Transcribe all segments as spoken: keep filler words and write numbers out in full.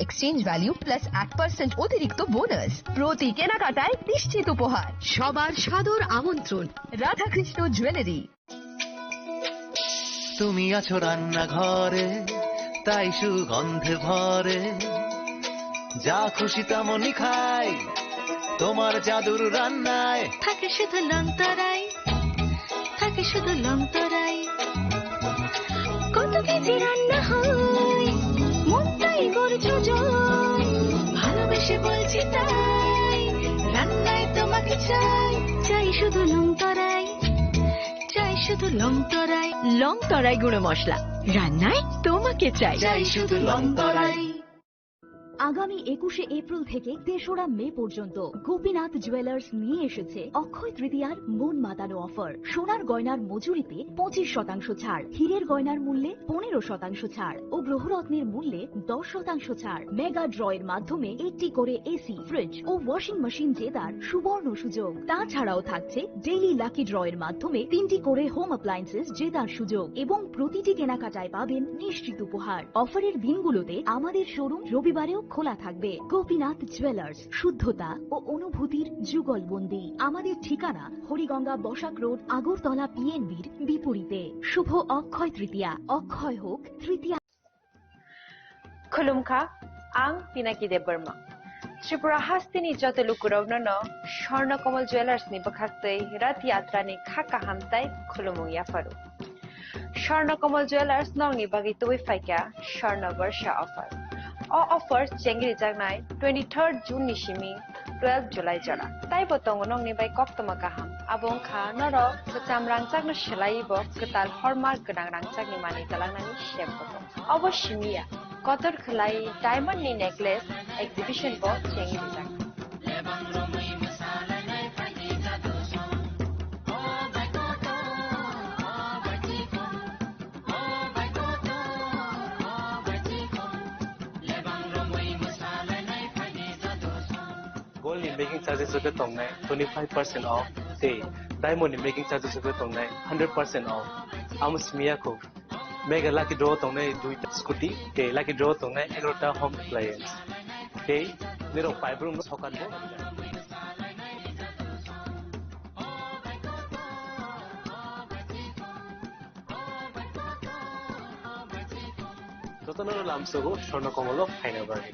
Exchange value plus এক পার্সেন্ট অতিরিক্ত বোনাস। প্রতি কেনাকাটায় নিশ্চিত উপহার। সবার সাদর আমন্ত্রণ। রাধাকৃষ্ণ জুয়েলারি। তুমি আছো রান্নাঘরে, তাই সুগন্ধে ভরে। যা খুশি তেমনই খাই তোমার জাদুর রান্নায়। থাকে শুধু লংতরাই, থাকে শুধু লংতরাই। কত কেজি রান্না হয়, মনটাই করছো জয়। ভালোবেসে বলছি তাই, রান্নায় তোমাকে চাই, চাই শুধু লংতরাই। চাই শুধু লংতরাই। লংতরাই গুঁড়ো মশলা, রান্নায় তোমাকে চাই। চাই শুধু লংতরাই। আগামী একুশে এপ্রিল থেকে তেসরা মে পর্যন্ত গোপীনাথ জুয়েলার্স নিয়ে এসেছে অক্ষয় তৃতীয়ার মন মাতানো অফার। সোনার গয়নার মজুরিতে পঁচিশ শতাংশ ছাড়, হীরের গয়নার মূল্যে পনেরো শতাংশ ছাড় ও গ্রহরত্নের মূল্যে দশ শতাংশ ছাড়। মেগা ড্র এর মাধ্যমে একটি করে এসি, ফ্রিজ ও ওয়াশিং মেশিন জেতার সুবর্ণ সুযোগ। তাছাড়াও থাকছে ডেইলি লাকি ড্র এর মাধ্যমে তিনটি করে হোম অ্যাপ্লায়েন্সেস জেতার সুযোগ এবং প্রতিটি কেনাকাটায় পাবেন নিশ্চিত উপহার। অফারের দিনগুলোতে আমাদের শোরুম রবিবারেও খোলা থাকবে। গোপীনাথ জুয়েলার্স, শুদ্ধতা ও অনুভূতির যুগলবন্দি। আমাদের ঠিকানা হরিগঙ্গা বসাক রোড, আগরতলা পিএনবির বিপরীতে। শুভ অক্ষয় তৃতীয়া, অক্ষয় হোক তৃতীয়া। Khulumkha, ang Pinaki Debbarma. Tripura hasteni joto lukurokno no Swarna Kamal Jewellers ni bwkhaktwi Rath Yatra ni kha kaham tai khulumung yapharu. Swarna Kamal Jewellers nokni bagwi tubui phaikha Swarna Barsha offer. O offer chengri jaknai twenty-third June ni simi twelve July jora. Taibo tongo nokni bai koktwma kaham. Abo wngkha norok kwcham rangchakno swlaiwi bo kwtal hallmark gwnang rangchakni manwi twlangnani sep bo tongo. Obo simi ya, kotor khwlai diamond ni necklace exhibition bo chengwi rijak. Gold ni making charges rok khe tongnai twenty five percent off, tei diamond ni making charges rok khe tongnai hundred percent off. Amo simi ya kho. Mega lucky draw tongnai duita scooty, tei lucky draw tongnai egarota home appliance. Tei nirok paibrum no sokan bo. Jotono lamsogo Swarna Kamal o phaina bagwi.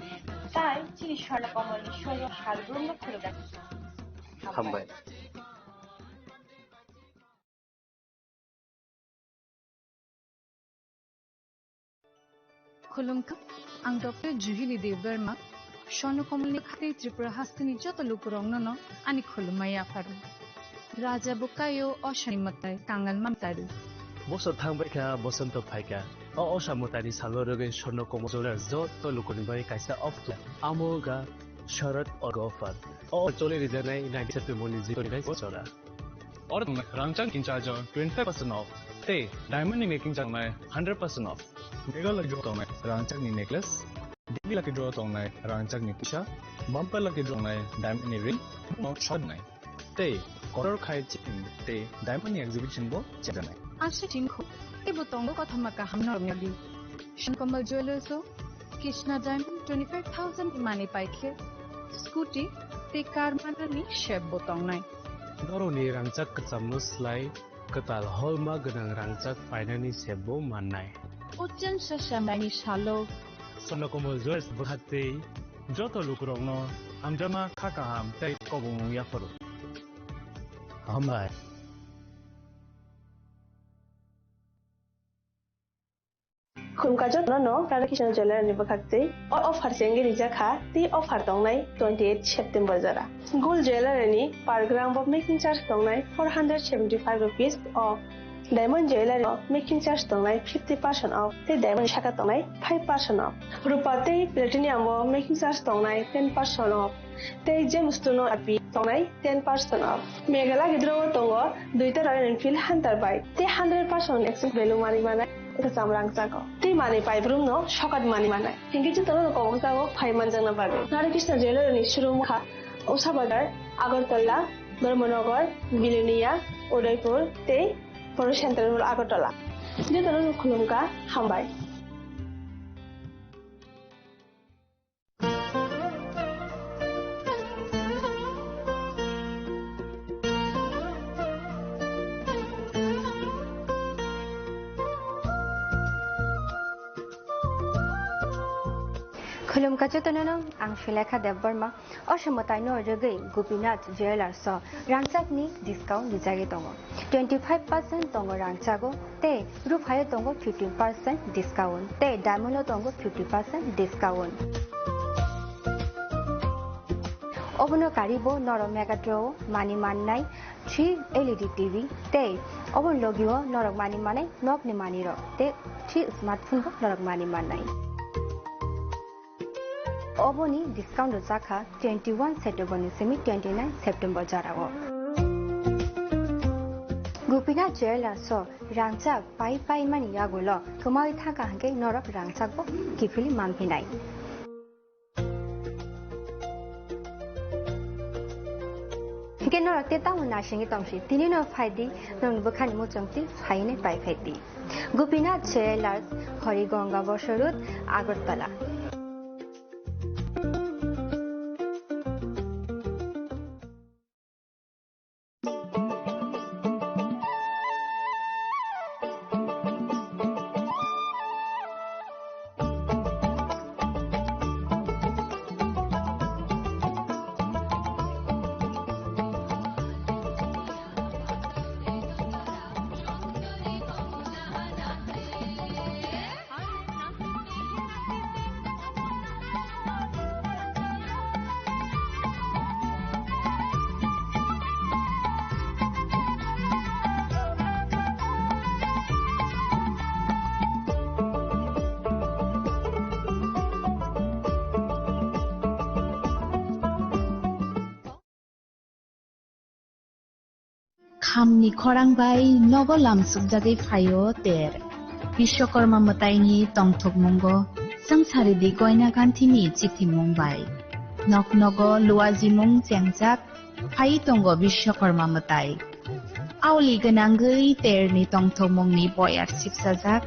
Tai chini Swarna Kamal ni showroom salbrum no khulumjak. Hambai. Khulumkha, ang Doctor Juhili Debbarma, Swarna Kamal ni khatwi Tripura hasteni joto lukurokno no ani khulumma yapharu. Raja bo kaio, osani mwtai, kangal mamtaru. Bosor thangbai kha, bosonto phaikha. O osa mwtaini salo rwgwi Swarna Kamal Jewellers joto lukuni bagwi kaisa offer. Amo wngkha Sharad Orgo offer. O choli rijaknai nine September ni jikoni nai jora. Oro tongnai rangchak in charge o twenty five percent off. Tei diamond ni making charge tongnai hundred percent off. Mega lucky draw tongnai rangchak ni necklace. Daily lucky draw tongnai rangchak ni twisa. Bumper lucky draw tongnai diamond ni ring. No short nai. Tei kotor khai chain tei diamond ni exhibition bo chejanai. Asha tingkho. Teibo tongo kothoma kaham norok ni bagwi. Swarna Kamal Jewellers o Krishna Diamond twenty five thousand ni manwi paikhe scooty tei car manani sep bo tongnai. Norokni rangchak kwchamno slai kwtal holma gwnang rangchak painani sep bo mannai. Ochen sasamani salo Swarna Kamal Jewellers bwkhaktwi joto lukurokno hamjakma kha kaham tei kobongmung yapharu. Hambai. Khulumkha jotono no Radha Krishna Jewellery ni bwkhaktwi o offer chengwi rijak kha, tei offer tongnai twenty eight September jora. Gold Jewellery ni per gram bo making charge tongnai four hundred seventy five rupees off. Diamond Jewellery o making charge tongnai fifty percent off, tei diamond saka tongnai five percent off. Rupa tei platinum bo making charge tongnai ten percent off. Tei James Tuno api tongnai ten percent off. Meghalaya gidro tongo duita Royal Enfield Hunter bike. Tei hundred percent exchange value mani manai kwcham rang chago. Tei mani paibrum no sokat mani manai. Hinke jotono kobok chago phai manjakna bagwi. Nari Krishna Jewellery ni showroom kha Usa Bazar, Agartala, Dharmanagar, Bilonia, Udaipur tei Poro Central Agartala. Jotono khulumkha, hambai. Khulumkha jotono no, ang Sulekha Debbarma. O se mwtaino rwgwi Gopinath Jewellers o rangchakni discount rijagwi tongo. Twenty five percent tongo rangchago tei ruphaio tongo fifteen percent discount tei diamond o tongo fifty percent discount. Obono karibo norok Megatron o mani mannai three L E D T V tei oboni logio norok mani manai nokni manirok tei three smartphone bo norok mani mannai. Oboni discount rwjakha twenty one September ni simi twenty nine September jorao. Gopinath Jewellers o rangchak pai pai mani yagulo kwmawi thangkha hwnkhe norok rangchakbo kiphilwi manphinai. Hwnkhe norok tei tamo naisingwi tongsi, tini no phaidi, norokni bwkhani muchungtwi phainai pai phaidi. Gopinath Jewellers, Horigonga Bosor Road, Agartala. Khamni khorang bai nogo lamsukjagwi phaio ter. Bishwakarma mwtaini tongthokmungo swngcharidi Goina Ganthini chithimung bai. Nok nogo luajimung chengjak phai tongo Bishwakarma mwtai. Aoli gwnangwi terni tongthokmungni boyar sipsajak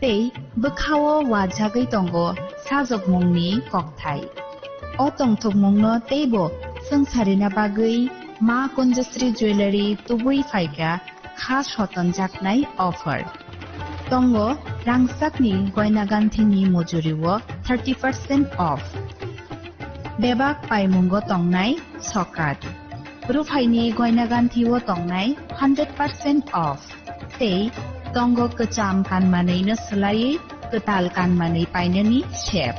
tei bwkhao wajagwi tongo sajokmungni kokthai. O tongthokmungno teibo swngcharina bagwi Ma Kunjasri Jewellery tubui phaikha kha sotonjaknai offer. Tongo rangchakni Goina Ganthini mujurio thirty percent off. Bebak paimungo tongnai sokat. Ruphaini Goina Ganthio tongnai hundred percent off. Tei tongo kwcham kanmanwino swlaiwi kwtal kanmanwi painani sep.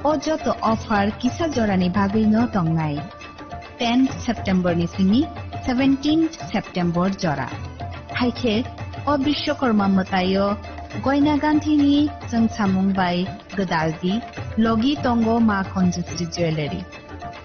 O joto offer kisa jorani bagwino tongnai, tenth September ni simi seventeenth September jora. Haikhe o Bishwakarma mwtaio Goina Ganthini chwngsamung bai gwdaldi logi tongo Ma Kunjasri Jewellery.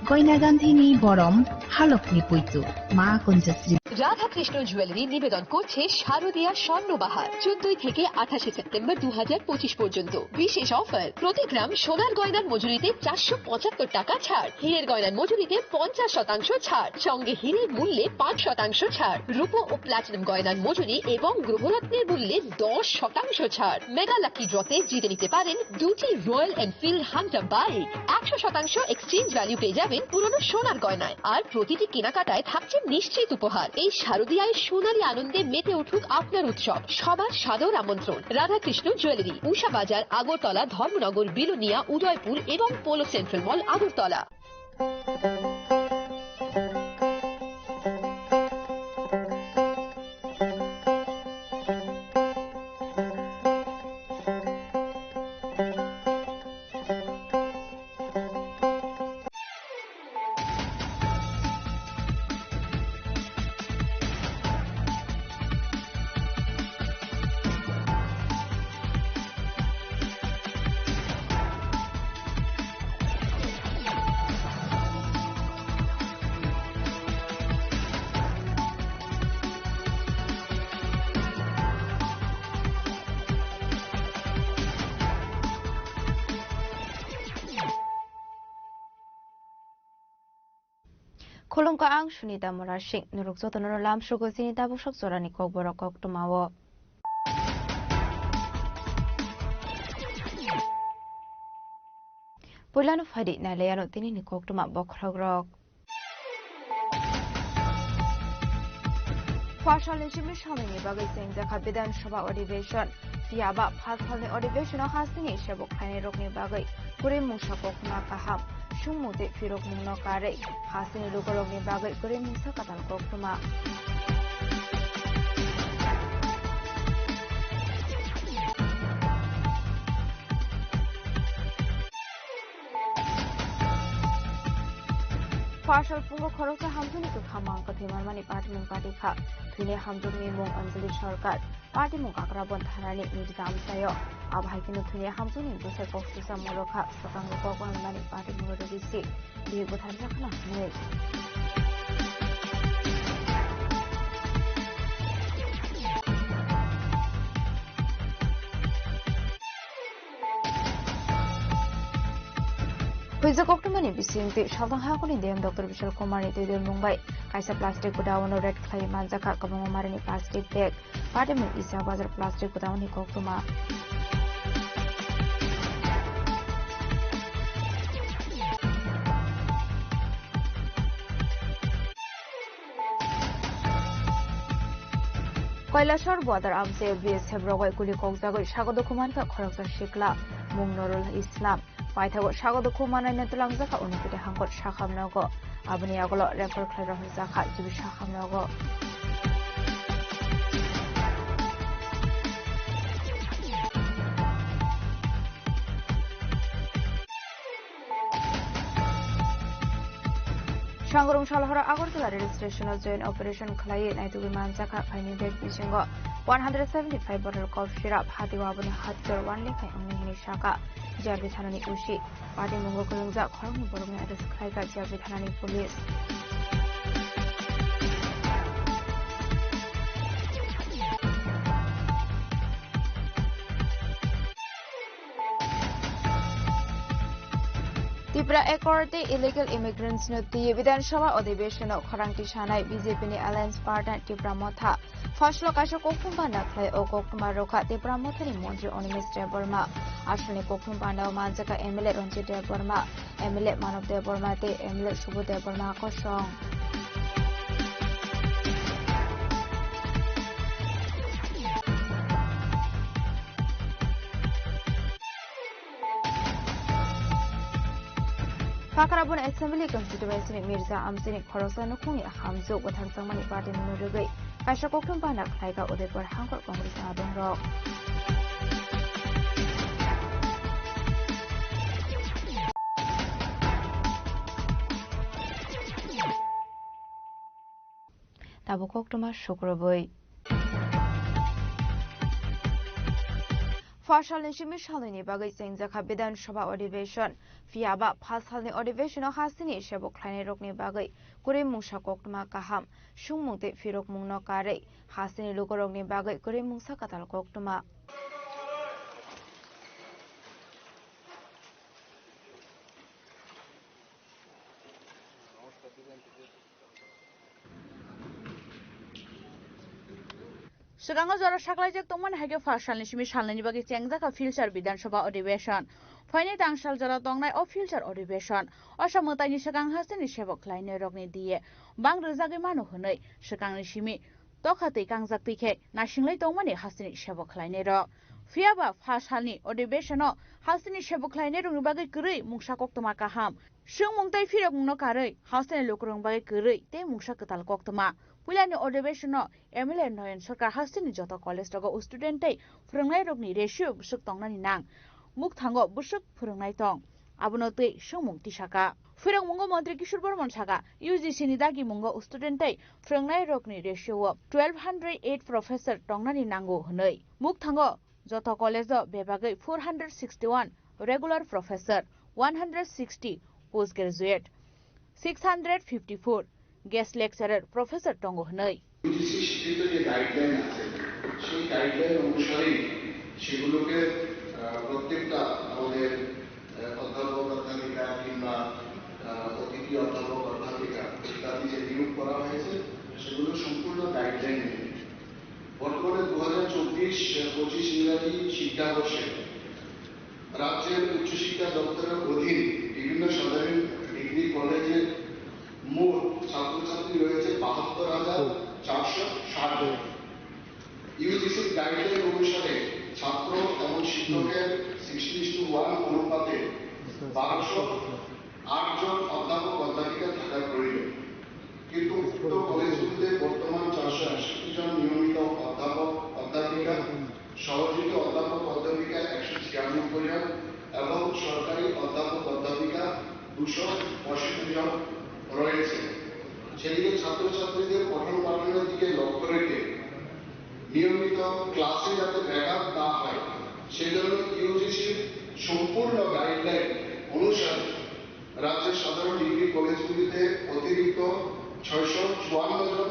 Goina Ganthini borom halokni puitu Ma Kunjasri. Radhakrishna jewellery নিবেদন করছে শারদীয়া স্বর্ণবাহার, চোদ্দই থেকে আঠাশে সেপ্টেম্বর দু হাজার পঁচিশ পর্যন্ত। বিশেষ অফার, প্রতি গ্রাম সোনার গয়নার মজুরিতে চারশো পঁচাত্তর টাকা ছাড়, হীরের গয়নার মজুরিতে পঞ্চাশ শতাংশ ছাড়, সঙ্গে হীরের মূল্যে পাঁচ শতাংশ ছাড়, রূপো ও প্লাটিনাম গয়নার মজুরি এবং গ্রহরত্নের মূল্যে দশ শতাংশ ছাড়। মেগা লাকি ড্রতে জিতে নিতে পারেন দুটি রয়্যাল এনফিল্ড হান্টার বাইক, একশো শতাংশ এক্সচেঞ্জ ভ্যালু পেয়ে যাবেন পুরনো সোনার গয়নায়। আর প্রতিটি কেনাকাটায় থাকছে নিশ্চিত উপহার। এই শারদীয়ায় সোনালী আনন্দে মেতে উঠুক আপনার উৎসব। সবার সাদর আমন্ত্রণ। রাধাকৃষ্ণ জুয়েলারি, উষা বাজার, আগরতলা, ধর্মনগর, বিলোনিয়া, উদয়পুর এবং polo central mall, Agartala. Khulumkha, ang Sunita Murasing. Norok jotono lamsugo chini tabuk sok jorani kokborok koktwmao. Puilano phaidi nailaiano tinini koktwma bokhorokrok. Pharsalni simi somoini bagwi chengjakha Bidhan Sabha Adhiveshon. Phiya ba pharsalni adhiveshono hasingni sebok khainairokni bagwi kwrwi mungsa koktwma kaham, swngmung tei phirokmungno karwi, hasteni lukurokni bagwi kwrwi mungsa kwtal koktwma. Pharsal pungo khoroksa hamjakni kwkha mang kwthwi manmani patimung patikha. Thwini hamjakni mung Anjali Sarkar, patimung Kakrabon thanani Mirza Amchaio. Abo hai kheno thwini hamjakni bwsai koksusa morokha swkangni kok manmani patimung rwgwi se bihik bwtharjakhna hwnwi. Huijak koktwmani bisingtwi salthang hakuni D M Doctor Bishal Kumar ni twidulmung bai kaisa plastic godown o raid khlai manjakha kwbangma marini plastic bag, patimung Isa Bazar plastic godown ni koktwma. Kailasor Gwadar amchaio B S F rok bai kuli kokjagwi sago dukhu mankha khoroksa sikla mung Nurul Islam. Paithago sago dukhu manai twlangjak kha Unakoti hangkor sakham nogo. Aboni yagulo refer khlai rw hwnjak kha G B sakham nogo. Sangrong Salhora Agartala rail station o joint operation khlaiwi naitugwi manjakha, phaini bag bisingo one hundred seventy five bottle cough syrup, hati waboni hatjor one lekha wngwi hwnwi sakha G R B thanani O C. Patimung o kwrwngjak khoroknwi borokni arrest khlaikha G R B thanani police. Tipra Accord tei illegal immigrants no twi Bidhan Sabha adhiveshon o khorang tisanai B J P ni alliance partner Tipra Motha. Pharsalo kaisa koktwma panda khlai o koktwma rwkha Tipra Mothani montri Animesh Debbarma. Asalni koktwma panda o manjakha M L A Ranjit Debbarma, M L A Manav Debbarma tei M L A Subodh Debbarma kosong. Kakrabon Assembly Constituency ni Mirza Amchini khoroksa nukhungni hamjwk bwtharjakmani patimungno rwgwi kaisa koktwma panda khlaikha Udaipur hangkor Congress ni adongrok. Tabuk koktwma sukrubwi. Phasalni simi salnwini bagwi chengjakha Bidhan Sabha adhiveshon. Phiyaba phasalni adhiveshono hasteni sebo khlainairokni bagwi kwrwi mungsa koktwma kaham, swngmung tei phirokmungno karwi hasteni lukurokni bagwi kwrwi mungsa kwtal koktwma. Swkango jora saklaijak tongmani hai khe phasalni simi salnaini bagwi chengjakha Silchar Bidhan Sabha adhiveshon. Phainai tangsal jora tongnai o Silchar adhiveshon. Osa mwtaini swkang hasteni sebo khlainairokni diye bang rwjagwi mano hwnwi swkangni simi tokha twi kangjak twi khe naisinglai tongmani hasteni sebo khlainairok. Phiyaba phasalni adhivesono hasteni sebo khlainairokni bagwi kwrwi mungsa koktwma kaham, swngmung tei phirokmungno karwi hasteni lukurokni bagwi kwrwi tei mungsa kwtal koktwma. Puilani adhivesono M L A Noyon Sarkar hasteni joto college rogo student tei phwrwngnairokni ratio bwswk tongnani nang, mukthango bwswk phwrwngnai tong, abono twi swngmung tisaka. Phirokmungo Montri Kishore Bormon saka, U G C ni dagimungo student tei phwrwngnairokni ratio o twelve hundred eight professor tongnani nango hwnwi. Mukthango joto college o bebagwi four hundred sixty one regular professor, one hundred sixty post graduate, six hundred fifty four guest lecturer professor tongo hwnwi. UGC স্বীকৃত যে গাইডলাইন আছে, সেই গাইডলাইন অনুসারেই সেগুলোকে, আহ, প্রত্যেকটা আমাদের, আহ, অধ্যাপক অধ্যাপিকা কিংবা, আহ, অতিথি অধ্যাপক অধ্যাপিকা ইত্যাদি যে নিয়োগ করা হয়েছে, সেগুলো সম্পূর্ণ গাইডলাইন মেনে। বর্তমানে দু হাজার চব্বিশ পঁচিশ ইংরাজি শিক্ষাবর্ষে রাজ্যের উচ্চশিক্ষা দপ্তরের অধীন বিভিন্ন সাধারণ ডিগ্রি কলেজে মোট ছাত্রছাত্রী রয়েছে বাহাত্তর হাজার চারশো ষাট জন। ইউজিসির গাইডলাইন অনুসারে ছাত্র এবং শিক্ষকের সিক্সটি ইস টু ওয়ান অনুপাতে বারোশো আট জন অধ্যাপক অধ্যাপিকা থাকার প্রয়োজন, কিন্তু উক্ত কলেজগুলিতে বর্তমান চারশো একষট্টি জন নিয়মিত অধ্যাপক অধ্যাপিকা, সহযোগী অধ্যাপক অধ্যাপিকা একশো ছিয়ানব্বই জন এবং সরকারি অধ্যাপক অধ্যাপিকা দুশো পঁয়ষট্টি জন রয়েছে। সেদিকে ছাত্রছাত্রীদের পঠন পাঠনের দিকে লক্ষ্য রেখে নিয়মিত ক্লাসে যাতে ব্যাঘাত না হয়, সেজন্য ইউজিসির সম্পূর্ণ গাইডলাইন অনুসারে রাজ্যের সাধারণ ডিগ্রি কলেজগুলিতে অতিরিক্ত ছয়শো চুয়ান্ন জন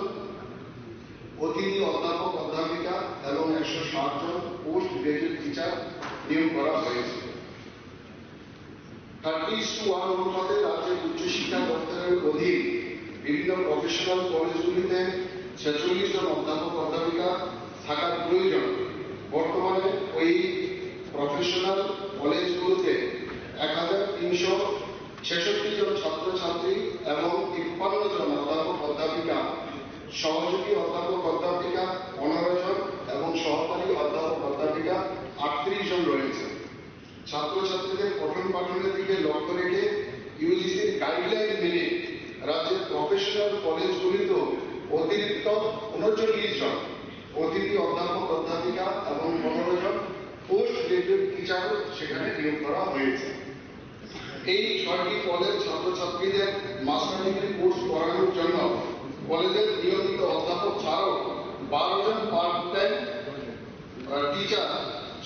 অতিথি অধ্যাপক অধ্যাপিকা এবং একশো ষাট জন পোস্ট গ্র্যাজুয়েট টিচার নিয়োগ করা হয়েছে। থার্টি ইস টু ওয়ান অনুপাতে রাজ্যের উচ্চশিক্ষা দপ্তরের অধীন বিভিন্ন প্রফেশনাল কলেজগুলিতে ছেচল্লিশ জন অধ্যাপক অধ্যাপিকা থাকার প্রয়োজন। বর্তমানে ওই প্রফেশনাল কলেজগুলোতে এক হাজার তিনশো ছেষট্টি জন ছাত্রছাত্রী এবং তিপ্পান্ন জন অধ্যাপক অধ্যাপিকা, সহযোগী অধ্যাপক অধ্যাপিকা পনেরো জন এবং সহকারী অধ্যাপক অধ্যাপিকা আটত্রিশ জন রয়েছে। ছাত্রছাত্রীদের পঠন পাঠনের দিকে লক্ষ্য রেখে ইউজিসির গাইডলাইন মেনে রাজ্যের প্রফেশনাল কলেজগুলিতেও অতিরিক্ত ঊনচল্লিশ জন অতিথি অধ্যাপক অধ্যাপিকা এবং পনেরো জন পোস্ট গ্র্যাজুয়েট টিচার সেখানে নিয়োগ করা হয়েছে। এই ছয়টি কলেজ ছাত্রছাত্রীদের মাস্টার ডিগ্রি কোর্স করানোর জন্য কলেজের নিয়মিত অধ্যাপক ছাড়াও বারো জন পার্ট টাইম টিচার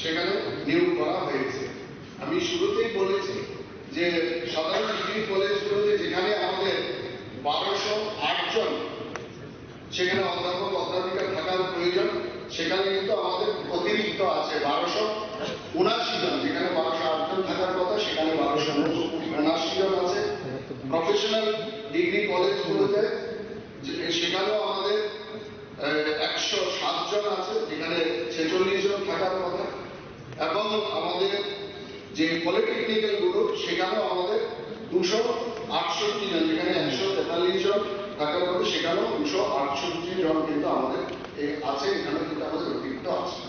সেখানে নিয়োগ করা হয়েছে। আমি শুরুতেই বলেছি যে সাধারণ ডিগ্রি কলেজগুলোতে যেখানে আমাদের বারোশো আট জন সেখানে অধ্যাপক অধ্যাপিকা থাকার প্রয়োজন, সেখানে কিন্তু আমাদের অতিরিক্ত আছে বারোশো উনাশি জন। যেখানে বারোশো আট জন থাকার কথা, সেখানে বারোশো উনাশি জন আছে। প্রফেশনাল ডিগ্রি কলেজগুলোতে যে, সেখানেও আমাদের একশো সাত জন আছে, যেখানে ছেচল্লিশ জন থাকার কথা, এবং আমাদের যে পলিটেকনিক্যাল গুলো, সেখানেও আমাদের দুশো আটষট্টি জন, যেখানে একশো তেতাল্লিশ জন থাকার কথা, সেখানেও দুশো আটষট্টি জন কিন্তু আমাদের এ-, আছে, এখানে কিন্তু আমাদের অতিরিক্ত আছে।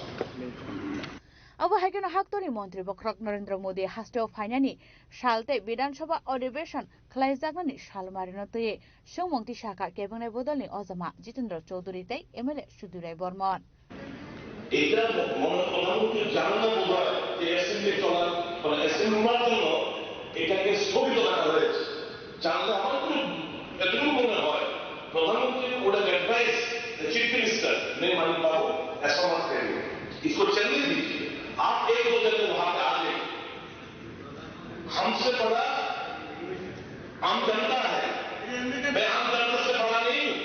Abo hai kheno haktorni montri bokhorok Narendra Modi hasteo phainani sal tei Bidhan Sabha Adhibeshon khlaijaknani sal marino twiwi swngmung tisa kha kebengni bodolni ojama Jitendra Chaudhury tei M L A Sudhir Rai Barman. এটা ম-, মনে প্রধানমন্ত্রী জানেন না বোধহয় যে অ্যাসেম্বলি চলার, মানে অ্যাসেম্বলি হওয়ার জন্য এটাকে স্থগিত রাখা হয়েছে। জানলে আমার কোনো এতটুকু মনে হয় প্রধানমন্ত্রী would have advised the chief minister, नहीं माननीय बाबू, ऐसा मत करिए, इसको चलने दीजिए, आप एक दो जगह वहां पे आ जाइए। हमसे बड़ा आम जनता है, मैं आम जनता से बड़ा नहीं हूं।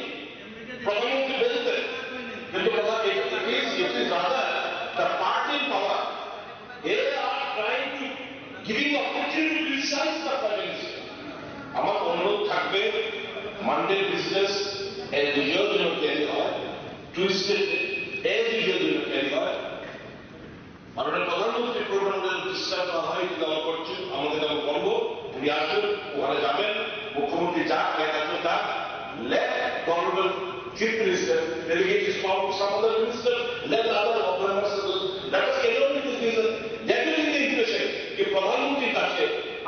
प्रधानमंत्री बोलते हैं, किंतु पता एक, एक चीज, एक चीज ज्यादा है, the party in power, they are trying to giving opportunity to criticize the Prime Minister. আমার অনুরোধ থাকবে, মানডে বিজনেস অ্যাজ ইউজুয়াল যেন ক্যারি হয়, টিউসডে অ্যাজ ইউজুয়াল যেন ক্যারি হয়। মাননীয় প্রধানমন্ত্রী প্রোগ্রামটা যদি ডিসটার্ব না হয়, এটা আমরা করছি, আমাদের আমরা বলবো, উনি আসুন, ওখানে যাবেন, মুখ্যমন্ত্রী যাক, নেতা যাক, let the honorable chief minister delegate his power to some other minister, let the other governors, let us alone with this business. That will be the impression যে প্রধানমন্ত্রীর কাছে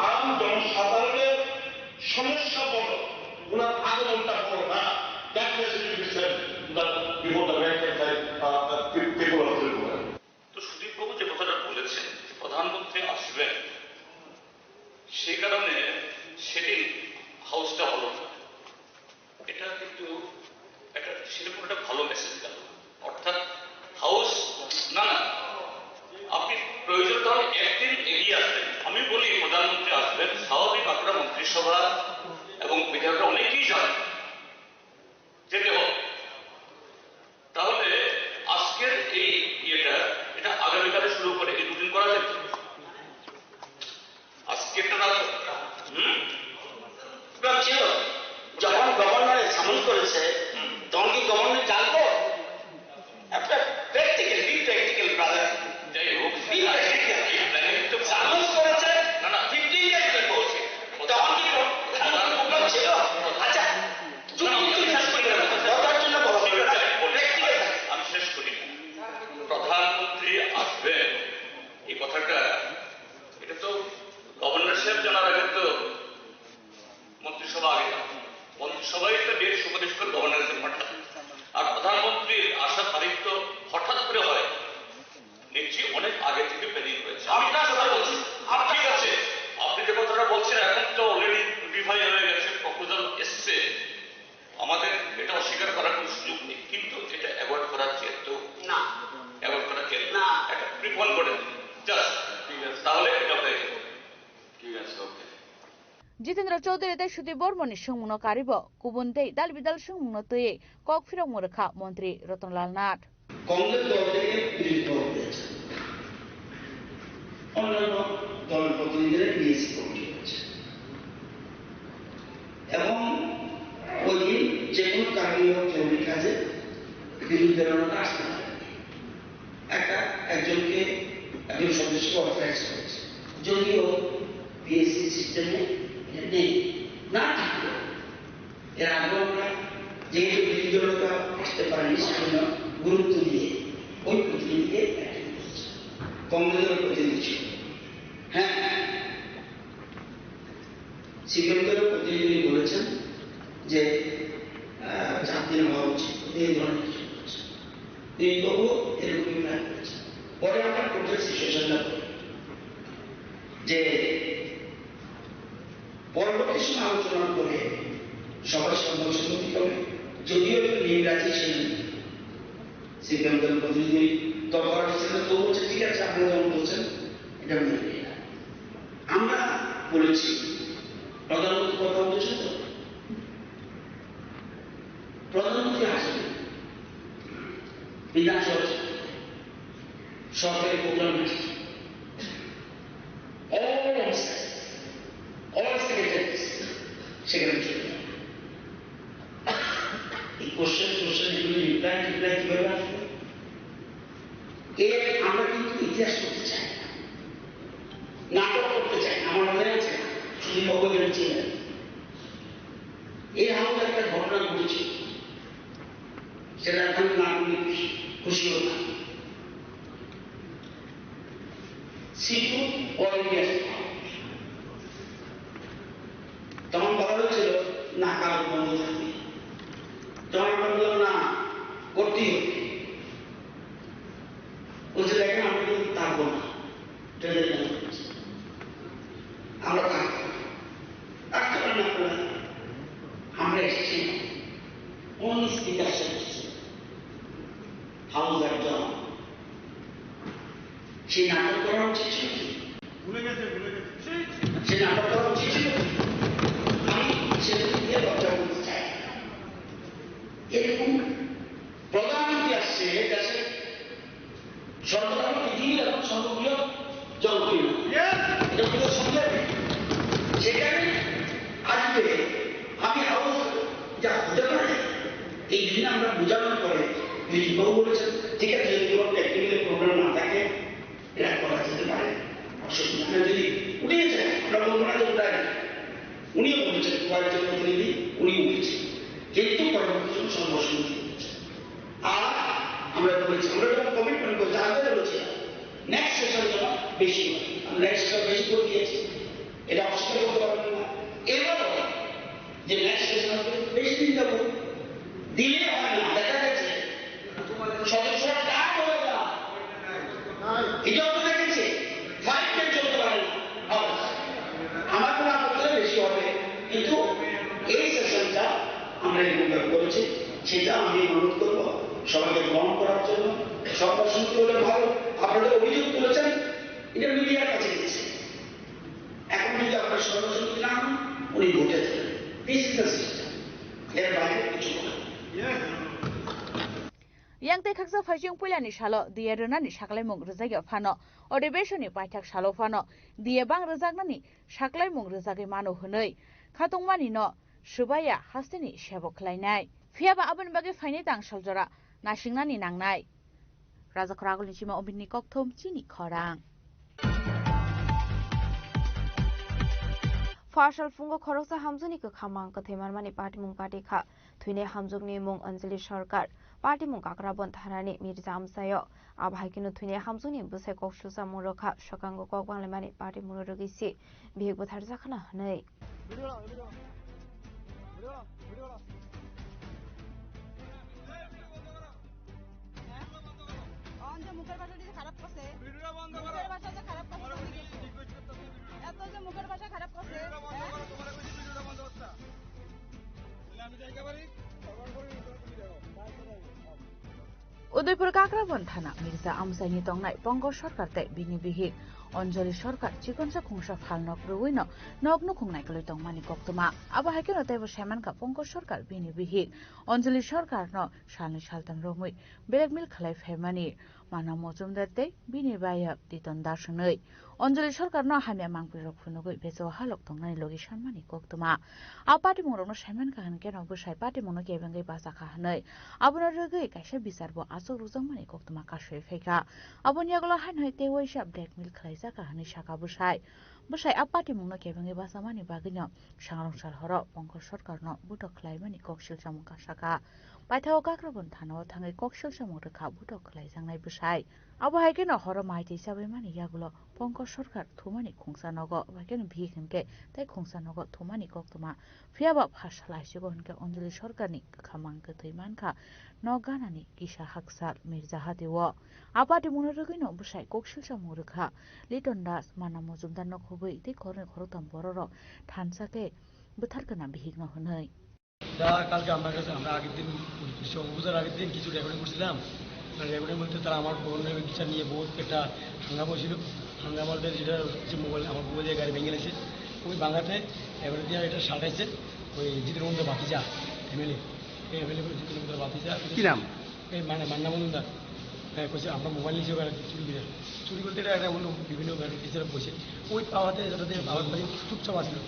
আম জনসাধারণের সমস্যা বড়, ওনার আগমনটা বড় না, that message will be sent to the, before the rank and file, uh, uh, pe-, people of Tripura. তো সুদীপবাবু যে কথাটা বলেছেন, প্রধানমন্ত্রী আসবেন, সেই কারণে সেদিন হাউসটা হলো না। এটা কিন্তু একটা, সেরকম একটা ভালো মেসেজ গেল। অর্থাৎ হাউস, না, না, আপনি প্রয়োজন তাহলে একদিন এগিয়ে আসবেন। আমি বলি প্রধানমন্ত্রী আসবেন, স্বাভাবিক আপনারা মন্ত্রিসভা এবং বিধায়করা অনেকেই যাবেন, যেতে হবে। তাহলে আজকের এই ইয়েটা, এটা আগামীকালে শুরু করে এই দুদিন করা যেত। আজকে একটা রাত, হুম? আপনার ছিল, যখন গভর্নর সামন করেছে, হুম। তখন কি গভর্নর জানতো? একটা প্র্যাকটিক্যাল, বি প্র্যাকটিক্যাল, ব্রাদার। যাই হোক, বি প্র্যাকটিক্যাল। এই প্ল্যানিং তো সামন করেছে, না, না। Fifteen days before. আগে থেকে প্ল্যানিং হয়েছে। আমি আপনার কথা বলছি, ঠিক আছে, আপনি যে কথাটা বলছেন, এখন তো অলরেডি নোটিফাই হয়ে গেছে, প্রপোজাল এসছে, আমাদের এটা অস্বীকার করার কোনো সুযোগ নেই, কিন্তু এটা অ্যাভয়েড করার চেষ্টা, না। অ্যাভয়েড করার চেষ্টা, না। একটা প্রিপন করে দিন, জাস্ট, ঠিক আছে। তাহলে এটা হয়ে যাবে। ঠিক আছে, ওকে। Jitendra Chaudhary tei Sudip Barmani swngmungno karwibo kubun tei dal bidal swngmungno twiwi kok phirokmung rwkha Montri Ratan Lal Nath. Congress দল থেকে বিরোধী দল হয়েছে, অন্যান্য দলের প্রতিনিধিরা বিএসসি কমিটি হয়েছে এবং ওই দিন যে কোনো কারণে হোক জরুরি কাজে বিরোধী দলের মধ্যে আসতে পারে। একটা একজনকে একজন সদস্যকে অথরাইজ করেছে, যদিও বিএসসি সিস্টেমে নেই, না থাকলেও এর আগেও আমরা যেহেতু বিরোধী দলনেতা আসতে পারেনি, সেজন্য গুরুত্ব দিয়ে ওই প্রতিনিধিকে অ্যাটেন্ড করেছি। কংগ্রেসের প্রতিনিধি ছিল। হ্যাঁ, সিপিএম দলের প্রতিনিধি বলেছেন যে, আহ, চার দিন হওয়া উচিত, এই ধরনের কিছু বলেছেন। তিনি তবুও এরকমই প্ল্যান করেছেন। পরে আমরা টোটাল সিচুয়েশনটা বলি যে পরবর্তী সময় আলোচনার পরে সবার সম্মতিক্রমে, যদিও একটু নিম রাজি ছিলেন, সিপিএম দলের প্রতিনিধি দরকার হয়েছিল, তো বলছে, "ঠিক আছে, আপনি যখন বলছেন, এটা মেনে নিলাম।" আমরা বলেছি, "প্রধানমন্ত্রী কথা বলেছেন তো?" প্রধানমন্ত্রী আসেন বিধানসভা, সরকারি প্রোগ্রাম আছে, all officers, all secretaries সেখানে চলে যান। এই কোশ্চেন, কোশ্চেন এগুলো রিপ্লাই, রিপ্লাই কিভাবে আসবে? এর আমরা কিন্তু ইতিহাস করতে চাই না, নাটক করতে চাই না। আমার মনে আছে, শুধু নব্বই জন ছিলেন, এই হামলা একটা ঘটনা ঘটেছিল, সেটা এখন না বলে খুশি, খুশি হতাম। সিটু অয়েল গ্যাস, তখন বলা হয়েছিল না, কারণ বন্ধ থাকবে। তখন আমরা বললাম, "না, করতেই হবে।" বলছে, "দেখেন, আমরা কিন্তু থাকবো না, ট্রেজারি বন্ধ করছি, আমরা থাকবো না।" থাকতে পারেন আপনারা, আমরা এসেছি অনলি স্পিকার সাহেব এসেছেন, হাউস একজন, সেই নাটক করা উচিত ছিল কি? ভুলে গেছে, ভুলে গেছে। সেই, সেই নাটক করা উচিত ছিল কি? আমি সেদিন দিয়ে লজ্জা করতে চাই। এরকম প্রধানমন্ত্রী আসছে দেশে, সর্বধর্ম পৃথিবীর এখন সর্ববৃহৎ জনপ্রিয়। Yes। এটা বোঝা সম্ভব। সেখানে আসবে, আমি আরো যা হতে পারে, এই জন্য আমরা বোঝানোর পরে বিজয়বাবু বলেছেন, "ঠিক আছে, যদি কোনো টেকনিক্যাল প্রবলেম না থাকে, এটা করা যেতে পারে, অসুবিধা নেই।" যদি উঠে যায়, আমরা বলবো না যে উঠায় না। উনিও বলেছেন, কয়েকজন প্রতিনিধি উনি উঠেছেন, কিন্তু পরবর্তী সময় সংঘর্ষ উঠেছে। আর আমরা বলেছি, আমরা যখন কমিটমেন্ট করছি, আগে বলেছি, নেক্সট সেশন যেন বেশি হয়। আমরা নেক্সট সেশন বেশি করে দিয়েছি, এটা অস্বীকার করতে পারবেন না। এবারও যে নেক্সট সেশন হবে, বেশি দিন যাবো, দিলে হয় না। দেখা যাচ্ছে সদস্যরা কার হয়ে যান, এটা তো দেখেছি, ফাইভ ডেজ চলতে পারে না। হবে। আমার কোনো আপত্তি নেই, বেশি হবে, কিন্তু এই সেশনটা আমরা এরকম ভাবে করেছি, সেটা আমি অনুরোধ করবো সবাইকে গ্রহণ করার জন্য। সর্বসম্মতি হলে ভালো, আপনাদের অভিযোগ তুলেছেন, এটা মিডিয়ার কাছে গেছে। এখন যদি আপনার সর্বসম্মতি না হয়, উনি ভোটে যাবেন। This is the system. এর বাইরে কিছু না। Yang tei khaksa phaising puilani salo D A rwnani saklaimung rwjakya phano, odibesoni paithak salo phano D A bang rwjaknani saklaimung rwjagwi mano hwnwi khatungmani no swbaiya hasteni sebo khlainai. Phiyaba aboni bagwi phainai tang saljora nasingnani nangnai. Rajakhor Agulni sima Omitni kokthum chini khorang. Phasal phungo khoroksa hamjwkni kwkhamang kwthwi manmani patimung pati kha. Thwinai hamjwkni mung Anjali Sarkar. Patimung Kakrabon thanani Mirza amchaio. Abo hai kheno thwinai hamjwkni bwsai kok suchamung rwkha, swkango kok banglaimani patimungno rwgwi se bihik bwtharjakhna hwnwi. মুখের ভাষা তো খারাপ কথা বলে গেছে। এত যে মুখের ভাষা খারাপ করছে, হ্যাঁ? Udaipur Kakrabon thana Mirza Amsaini tongnai Pankaj Sarkar tei bini bihik Anjali Sarkar chikonsa khungsa phalnok rwino nok nukhung naikolwi tongmani koktwma. Abo hai kheno teibo saimankha Pankaj Sarkar bini bihik Anjali Sarkarno salni saltham romwi blackmail khlai phaimani. Mana Mojumdar tei bini bayap Liton Das hwnwi Anjali Sarkarno hamya mangpilrok phunugwi becho halok tongnani logi sanmani koktwma. A patimungrokno saimankha hwnkhe no bwsai patimungno kebengwi bachakha hwnwi. Abono rwgwi kaisa bicharbo achuk rwjakmani koktwma kasui phaikha. Aboni yagulo haino hai tei waisa blackmail khlaijakha hwnwi sakha bwsai. Bwsai a patimungno kebengwi bachamani bagwino sangrong sal horo Pankaj Sarkarno butok khlaimani koksil chamung kasakha. Paithao Kakrabon thanao thangwi koksil chamung rwkha butok khlaijaknai bwsai. Abo hai kheno horo mai twi chabaimani yagulo Pankaj Sarkar thumani khungsa nogo, abo hai kheno bihik hinkhe tei khungsa nogo thumani koktwma. Phiyaba pha sal aisigo hinkhe Anjali Sarkarni kwkha mang kwthwi mankha nok ganani kisa haksal Mirza Hati o. A patimungno rwgwino bwsai koksil chamung rwkha. Liton Das, Mana Mojumdar no khobwi tei khoroknwi khoroktham bororok thansa khe bwthar kana bihikno hwnwi. তা কালকে আমার কাছে, আমরা আগের দিন, police officer আগের দিন কিছু রেকর্ডিং করছিলাম। রেকর্ডিং বলতে তারা আমার বোনের বিচার নিয়ে বহুত একটা হাঙ্গামা হয়েছিল। হাঙ্গামা বলতে যেটা হচ্ছে মোবাইল, আমার মোবাইল দিয়ে গাড়ি ভেঙে গেছে। ওই ভাঙাতে এবার দিয়ে এটা সাটাইছে ওই জিতেন মন্ডল ভাতিজা, এমএলএ। এই এমএলএ বলে জিতেন মন্ডল ভাতিজা। কি নাম? এই মানে মান্না মজুমদার। হ্যাঁ, কইছে, "আমরা মোবাইল নিয়েছি, ওরা চুরি করে।" চুরি বলতে এটা একটা অন্য বিভিন্ন ভ্যারাইটিসের বসে। ওই পাওয়াতে, যেটাতে আমার ভাই চুপচাপ আসলো।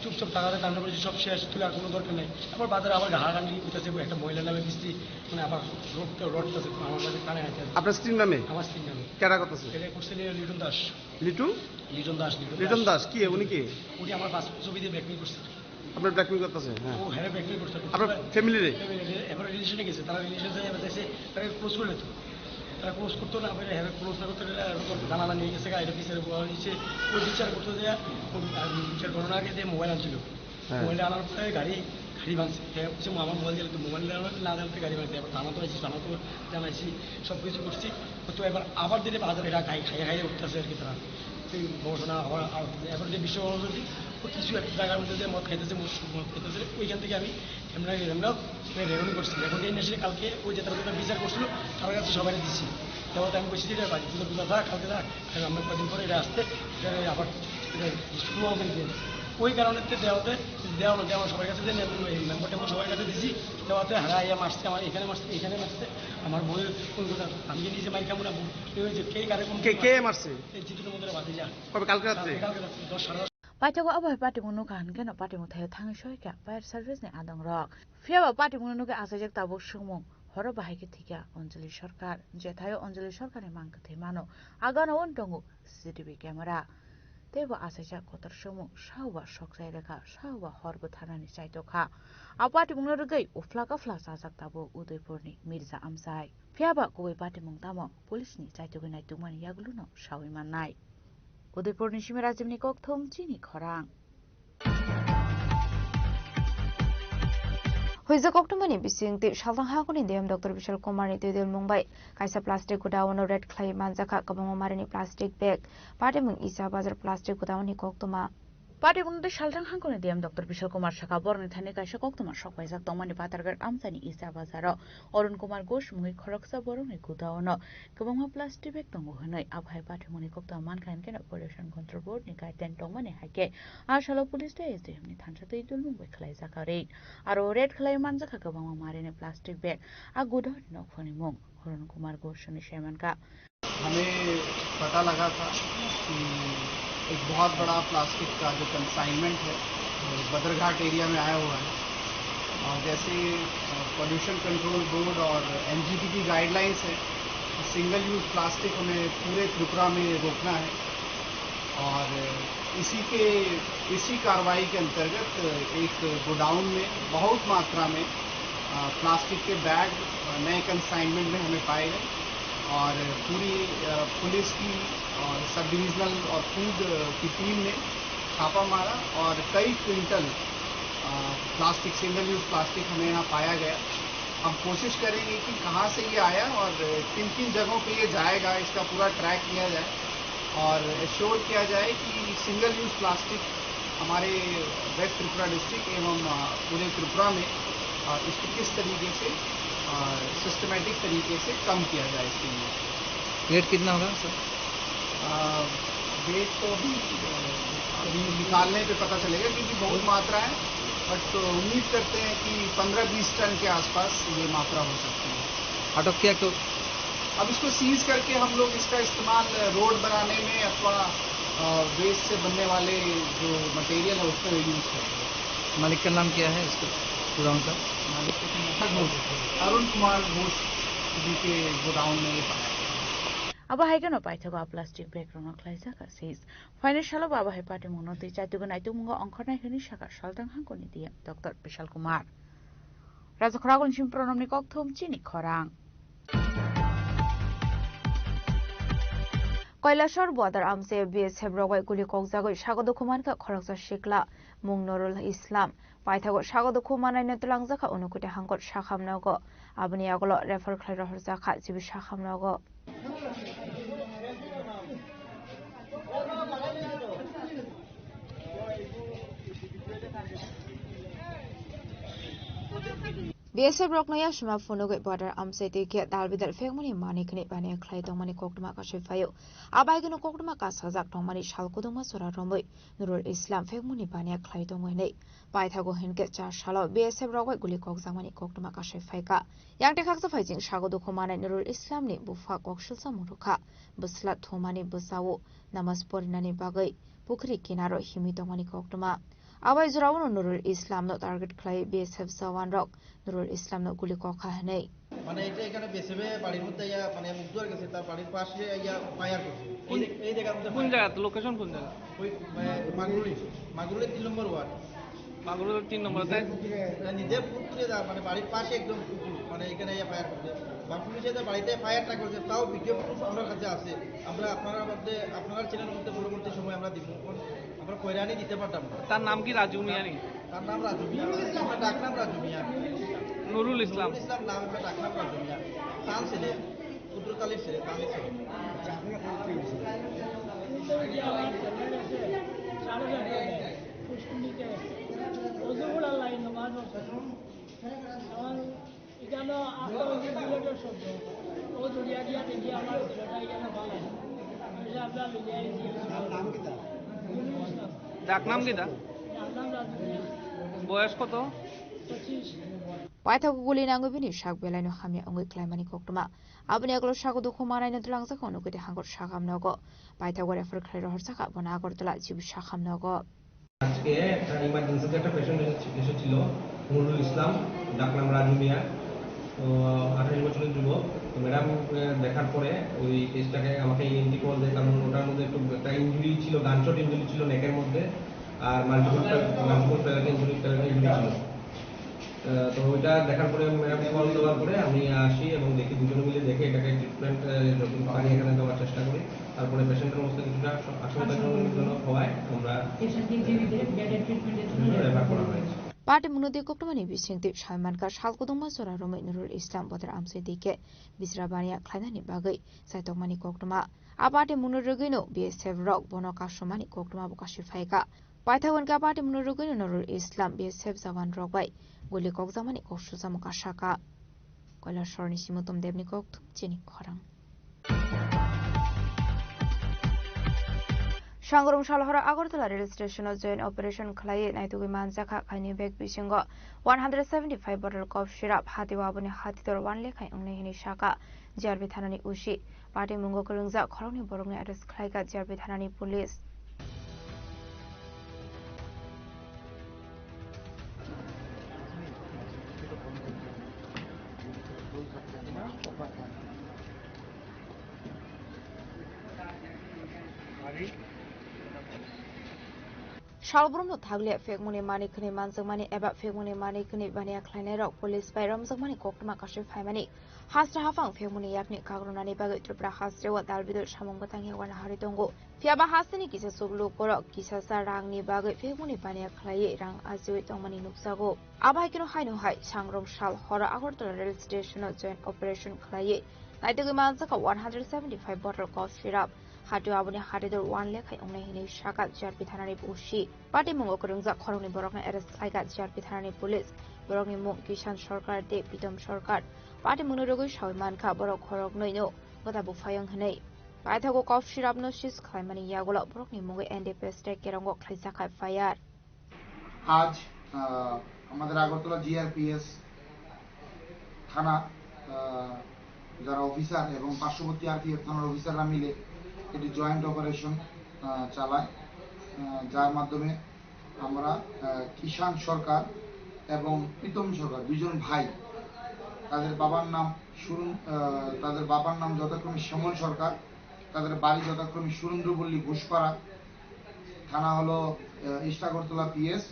চুপচাপ টাকাতে কান্না করেছে, সব শেষ, তুলে আর কোনো দরকার নেই। আবার বাজারে আবার হারাহারি উঠেছে, একটা মহিলার নামে কিস্তি, মানে আবার রোড, রোড আছে, আমার কাছে কানে আছে। আপনার স্ত্রীর নামে? আমার স্ত্রীর নামে। কেডা করতেছে? এটা করছে লি-, লিটন দাস। লিটু? লিটন দাস, লিটন লিটন দাস। দাস, কি? উনি কি? উনি আমার পাসপোর্ট ছবি দিয়ে ব্ল্যাকমেইল করছে। আপনার ব্ল্যাকমেইল করতেছে? হ্যাঁ। ও, হ্যাঁ, ব্ল্যাকমেইল করছে। আপনার ফ্যামিলিরে? ফ্যামিলিরে, এবার রিলেশনে গেছে, তারা রিলেশনে যায়, এবার দেখছে, তারা ক্লোজ করে নিত। তারা ক্লোজ করতো না, এবার হ্যাঁ, ক্লোজ না করতে গেলে এরকম জানালা নিয়ে গেছে, গাড়িটা বিচারে বলা হয়েছে, ওই বিচার করতে যায়, ওই, আর বিচার করানোর আগে যে মোবাইল আনছিল, হ্যাঁ। মোবাইলটা আনার পরে গাড়ি, গাড়ি ভাঙছে। হ্যাঁ, বলছে, "আমার মোবাইল গেলে তো মোবাইল না জানতে গাড়ি ভাঙছে।" এবার থানা তো আইসি, থানা তো জানাইছি, সব কিছু করছি। তো এবার আবার দিলে বাজারে এটা খাই, খাইয়ে খাইয়ে উঠতেছে আর কি তারা। এই ঘটনা আবার, আবার এবার যে বিষয় হলো যে ও কিছু একটা জায়গার মধ্যে যে মদ খাইতেছে, মদ, মদ খাইতেছে, ওইখান থেকে আমি, আমরা, আমরা রেকর্ডিং করছি। রেকর্ডিং এসে কালকে ওই যে তারা যেটা বিচার করছিল, তার কাছে সবাই দিচ্ছি। তারপর আমি বলছি যে, "এটা বাড়ি পুজো, পুজো থাক, কালকে থাক, আর আমরা কদিন পরে এটা আসতে, এটা আবার এটা শুরু হবে।" ওই কারণে তো দেওয়াতে, দেওয়া হলো, দেওয়া সবার কাছে যে মেম্বার টেম্বার সবার কাছে দিছি, দেওয়াতে হারা আইয়া মারছে, আমার এখানে মারছে, এখানে মারছে, আমার বউয়ের কোন কথা, আমি নিজে মাইর খাবো না, বউ, এই যে কে কারে কোন কে, কে মারছে? এই জিতুর মধ্যে বাদে যা। কবে? কালকে রাত্রে? কালকে রাত্রে দশ, সাড়ে দশ। Paithakgo abo hai patimung nukha hwnkhe no patimung thaio thangwi soikha fire service ni adongrok. Phiyaba patimungno nukwi achaijak tabuk swngmung, horo bahai khe thikya Anjali Sarkar, je thaio Anjali Sarkarni mang kwthwi mano, a gana-o tongo C C T V camera. Teibo achaijak kotor swngmung, sahoba sokchai rekha, sahoba hor bwtharnani chaitokha. A patimungno rwgwi uphla kaphla chajak tabuk Udaipurni Mirza Amchai. Phiyaba kubui patimung tamo? Police ni chaitugwi naitukmani yagulo no sawi mannai. Udaipurni simi Rajibni kokthum chini khorang. Huijak koktwmani bising tei salthang hakuni D M Doctor Bishal Kumar ni twidulmung bai kaisa plastic godown o raid khlai manjakha kwbangma marini plastic bag. Patimung Isa Bazar plastic godown ni koktwma. Patimung tei salthang hakuni D M Doctor Bishal Kumar sakha, borokni thani kaisa koktwma sokpaijak tongmani Patarghat amchaini Isa Bazar o Arun Kumar Ghosh mungwi khoroksa borokni godown o kwbangma plastic bag tongo hwnwi. Abo hai patimungni koktwma mankha hinkhe no Pollution Control Board ni guideline tongmani hai khe a salo police tei S D M ni thansa twi dulmung bai khlaijak raid. Aro raid khlai manjakha kwbangma marini plastic bag, a godown ni nokphani mung Arun Kumar Ghosh hwnwi saimankha. हमें पता लगा था कि एक बहुत बड़ा प्लास्टिक का जो कंसाइनमेंट है, वो बदरघाट एरिया में आया हुआ है। और जैसे, अ, पॉल्यूशन कंट्रोल बोर्ड और एनजीटी की गाइडलाइंस है, सिंगल यूज़ प्लास्टिक हमें पूरे त्रिपुरा में रोकना है। और इसी के, इसी कार्रवाई के अंतर्गत एक गोडाउन में बहुत मात्रा में, अ, प्लास्टिक के बैग, अ, नए कंसाइनमेंट में हमें पाए गए और पूरी, अ, पुलिस की और सब डिविजनल और फूड की टीम ने छापा मारा और कई क्विंटल, अ, प्लास्टिक, सिंगल यूज़ प्लास्टिक हमें यहाँ पाया गया। हम कोशिश करेंगे कि कहाँ से ये आया और किन किन जगहों पे ये जाएगा, इसका पूरा ट्रैक किया जाए और एश्योर किया जाए कि सिंगल यूज़ प्लास्टिक हमारे वेस्ट त्रिपुरा डिस्ट्रिक्ट एवं, अ, पूरे त्रिपुरा में, अ, इसको किस तरीके से, अ, सिस्टमेटिक तरीके से कम किया जाए इसके लिए। रेट कितना होगा सर? अ, रेट तो अभी, अ, अभी निकालने पे पता चलेगा क्योंकि बहुत मात्रा है, बट उम्मीद करते हैं कि पन्द्रह बीस टन के आसपास ये मात्रा हो सकती है। अटक किया क्यों? अब इसको सीज करके हम लोग इसका इस्तेमाल रोड बनाने में अथवा, अ, वेस्ट से बनने वाले जो मटेरियल है उसमें यूज़ करेंगे। मालिक का नाम क्या है इसको, गोडाउन का? मालिक का नाम अरुण कुमार घोष जी के गोडाउन में ये पाया गया। Abo hai kheno paithago a plastic bag rokno khlaijak a seize. Phainai salo bo abo hai patimungno twi chaitugwi naitugmungo ongkhornai hwnwi sakha saltang hangkoni D M Doctor Bishal Kumar. Rajakhora Gunsim Pranamni kokthum chini khorang. Kailasor border amchai B S F rok bai guli kokjagwi sago dukhu mankha khoroksa sikla mung Nurul Islam. Paithago sago dukhu manaino twlangjakha Unakoti hangkot sakham nogo. Aboni yagulo refer khlai rohorjakha G B sakham nogo. B S F rokno yasima phunugwi border amchai twi khe dal bidal phekmani manwi khwnwi baniya khlai tongmani koktwma kasui phaio. Abaigwino koktwma kasajak tongmani sal kudungma jora romwi Nurul Islam phekmani baniya khlai tongo hinwi paithago hinkhe char salo B S F rok bai guli kokjakmani koktwma kasui phaikha. Yang tekhaksa phaijing sago dukhu manai Nurul Islamni bupha koksilsa murukha. Bwsla thumani bwsao namaz porinani bagwi pukhri kinaro himwi tongmani koktwma. Abai jorao no Nurul Islamno target khlai B S F jawan rok Nurul Islamno guli kokha hinwi. মানে এটা এখানে বেসেবে বাড়ির মধ্যে ইয়া মানে মুখ ধরে গেছে, তার বাড়ির পাশে ইয়া ফায়ার করছে। কোন, এই, এই জায়গার মধ্যে কোন ফায়ার জায়গা? লোকেশন কোন জায়গা? ওই, মানে, মাগুরুলি, মাগুরুলি তিন নম্বর ওয়ার্ড। মাগুরুলি তিন নম্বর, তাই? নিজের পুকুরে, নিজের পুকুরে যা, মানে, বাড়ির পাশে একদম পুকুর, মানে, এখানে ইয়া ফায়ার করছে। বা পুলিশে যে বাড়িতে ফায়ারটা করছে, তাও ভিডিও প্রুফ আমার কাছে আছে। আমরা আপনার মধ্যে, আপনার চ্যানেলের মধ্যে পরবর্তী সময় আমরা দিব। আমরা কয়রানি দিতে পারতাম না। তার নাম কি রাজু মিয়া নি? তার নাম রাজু মিয়া। আমার ডাক নাম রাজু মিয়া। নুরুল ইসলাম। নুরুল ইসলাম নাম, আমার ডাক নাম রাজু মিয়া। তান ছেলে, ক্ষুদ্র তালির ছেলে, তানই ছেলে। পুষ্কুনিতে অজুগুলা লাইন নামাজ পড়ছে। আমার এখানে আস্তা হইছে বিলেটের শব্দ। ও দরিয়া গিয়া দেখি আমার ছেলেটা এখানে ভালো। আমি সাহেবরা লইয়া আইছি। নাম কিতা? নুরুল ইসলাম। ডাক নাম কিতা? ডাক নাম রাজু মিয়া। বয়স কত? পঁচিশ। Paithago guli nangwi bini sak belaino hamya wngwi klaimani koktwma. Aboni yagulo sago dukhu manaino twlangjak Unakoti hangkot sakham nogo. Paithago refer khlai rohorjakha bono Agartala G B sakham nogo. আজকে একটা ইমার্জেন্সিতে একটা পেশেন্ট এসেছিল, নুরুল ইসলাম, ডাক নাম রাজু মিয়া। তো আঠাশ বছরের যুবক। তো ম্যাডাম, আহ, দেখার পরে ওই কেসটাকে আমাকে ইএনটি কল দেয়, কারণ ওটার মধ্যে একটু একটা ইনজুরি ছিল, গানশট ইনজুরি ছিল নেকের মধ্যে, আর multiple, multiple pellet injury, pellet injury ছিল। আহ, তো ওইটা দেখার পরে ম্যাডাম কল দেওয়ার পরে আমি আসি এবং দেখি, দুজনে মিলে দেখে এটাকে ট্রিটমেন্ট, আহ, যতটুকু পারি এখানে দেওয়ার চেষ্টা করি। তারপরে পেশেন্টের অবস্থা কিছুটা আশ-, আশঙ্কাজনক হওয়ায় আমরা, আহ, রেফার করা হয়েছে। Patimungno twi koktwmani bisingtwi saimankha sal kudungma jora romwi Nurul Islam border amchai twi khe bisra baniya khlainani bagwi chaitokmani koktwma. A patimungno rwgwino B S F rok bono kasumani koktwma bo kasui phaikha. Paithago hinkhe a patimungno rwgwino Nurul Islam B S F jawan rok bai guli kokjakmani kok sujamo kasakha. Kailasorni Simutom Debni kokthum chini khorang. Sangrum salhoro Agartala rail station o joint operation khlaiwi naitugwi manjakha, khaini bag bisingo one hundred seventy five bottle cough syrup, hati o aboni hati dor one lekha wngnai hwnwi sakha G R B thanani O C. Patimungo kwrwngjak khoroknwi borokni arrest khlaikha G R B thanani police. Salbrumno thakliya phekmungni manwi khwnwi manjakmani eba phekmungni manwi khwnwi baniya khlainairok police bai romjakmani koktwma kasui phaimani, hasra haphang phekmungni yakni kagrwnani bagwi Tripura hasteo dal bidal samung bwtang yawana harwi tongo. Phiyaba hasteni kisa chuklu borok kisasa rangni bagwi phekmungni baniya khlaiwi rang ajiwi tongmani nukjago. Abo hai kheno haino hai sangrom sal horo Agartala rail station-o joint operation khlaiwi naitugwi manjakha one hundred seventy-five bottle cough syrup. Hatio aboni hatidor one lekha wngnai hinwi sakha G R P thanani O C. Patimungo kwrwngjak khoroknwi borokno arrest khlaikha G R P thanani police. Borokni mung Kishan Sarkar tei Pitom Sarkar. Patimungno rwgwi sawi mankha borok khoroknwino gwda buphayung hinwi. Paithago cough syrup-no seize khlaimani yagulo borokni mungwi N D P S tei Kerongo khlaijakha F I R. আজ আহ, আমাদের আগরতলা জিআরপিএস থানা, আহ, যারা অফিসার এবং পার্শ্ববর্তী আরপিএফ থানার অফিসাররা মিলে একটি জয়েন্ট অপারেশন চালায়, আহ, যার মাধ্যমে আমরা আহ, কিষাণ সরকার এবং প্রীতম সরকার, দুইজন ভাই, তাদের বাবার নাম সুরুন আহ, তাদের বাবার নাম যথাক্রমে শ্যামল সরকার, তাদের বাড়ি যথাক্রমে সুরেন্দ্রপল্লী ঘোষপাড়া, থানা হলো আহ, ইস্ট আগরতলা পিএস,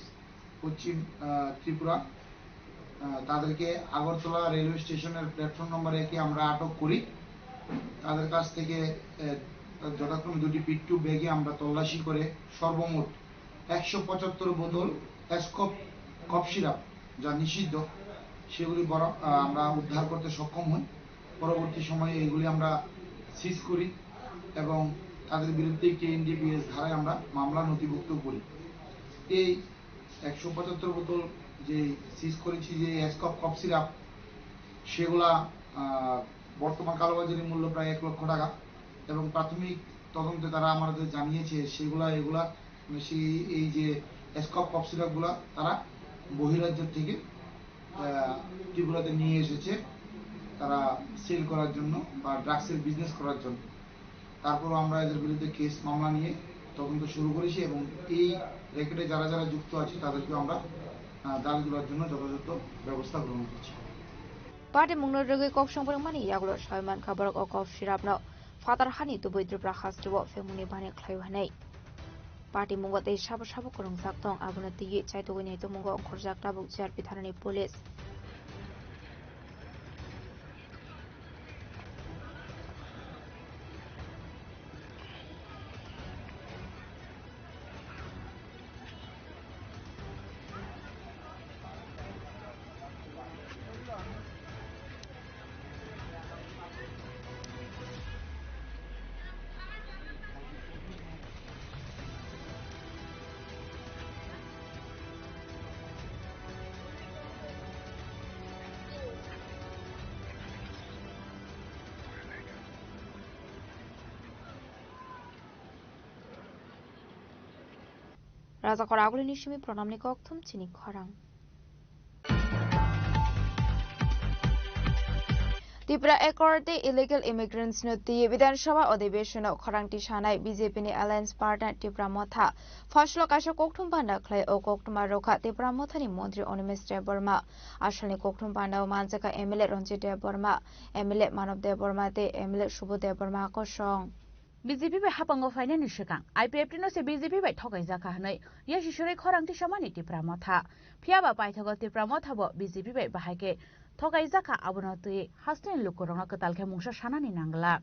পশ্চিম আহ, ত্রিপুরা। আহ, তাদেরকে আগরতলা রেলওয়ে স্টেশনের প্ল্যাটফর্ম নম্বর একে আমরা আটক করি। তাদের কাছ থেকে আহ, যথাক্রমে দুটি পিট্টু ব্যাগে আমরা তল্লাশি করে সর্বমোট একশো পঁচাত্তর বোতল অ্যাসকপ কফ সিরাপ, যা নিষিদ্ধ, সেগুলি বড় আহ, আমরা উদ্ধার করতে সক্ষম হই। পরবর্তী সময়ে এগুলি আমরা সিজ করি এবং তাদের বিরুদ্ধে একটি এনডিপিএস ধারায় আমরা মামলা নথিভুক্ত করি। এই একশো পঁচাত্তর বোতল যে সিজ করেছি, যে অ্যাসকপ কফ সিরাপ, সেগুলা আহ, বর্তমান কালোবাজারি মূল্য প্রায় এক লক্ষ টাকা এবং প্রাথমিক তদন্তে তারা আমাদের জানিয়েছে সেগুলা এগুলা মানে সেই এই যে অ্যাসকপ কফ সিরাপগুলা তারা বহিরাজ্য থেকে আহ, ত্রিপুরাতে নিয়ে এসেছে তারা সেল করার জন্য বা ড্রাগসের বিজনেস করার জন্য। তারপরও আমরা এদের বিরুদ্ধে কেস মামলা নিয়ে তদন্ত শুরু করেছি এবং এই র্যাকেটে যারা যারা যুক্ত আছে তাদেরকেও আমরা আহ, দাবি তোলার জন্য যথাযথ ব্যবস্থা গ্রহণ করছি। Patimungno rwgwi kok songphwrwngmani yagulo sawi mankha borok o cough syrup-no phatar hani tubui Tripura hasteo phekmungni bani khlaiwi hinwi. Patimungo tei sabo sabo kwrwngjak tong, abono twiwi chaitugwi naitugmungo ongkhorjak tabuk G R P thanani police. Raja Khoragulini simi pranamni kokthum chini khorang. Tipra Accord tei illegal immigrants no twi Bidhan Sabha adhibeshon o khorang tisanai B J P ni alliance partner Tipra Motha. Phaslo kaisa kokthum panda khlai o kokthuma rwkha Tipra Motha ni montri Animesh Debbarma. Asalni kokthum panda o manjakha M L A Ranjit Debbarma, M L A Manav Debbarma tei M L A Subodh Debbarma kosong. B J P bai hapango phainani swkang I P F T no se B J P bai thokaijak kha hwnwi yasisurwi khorang tisamani Tipra Motha. Phiyaba paithago Tipra Motha bo B J P bai bahai khe thokaijak kha, abono twi hasteni lukurokno kwtal khe mungsa sanani nangla.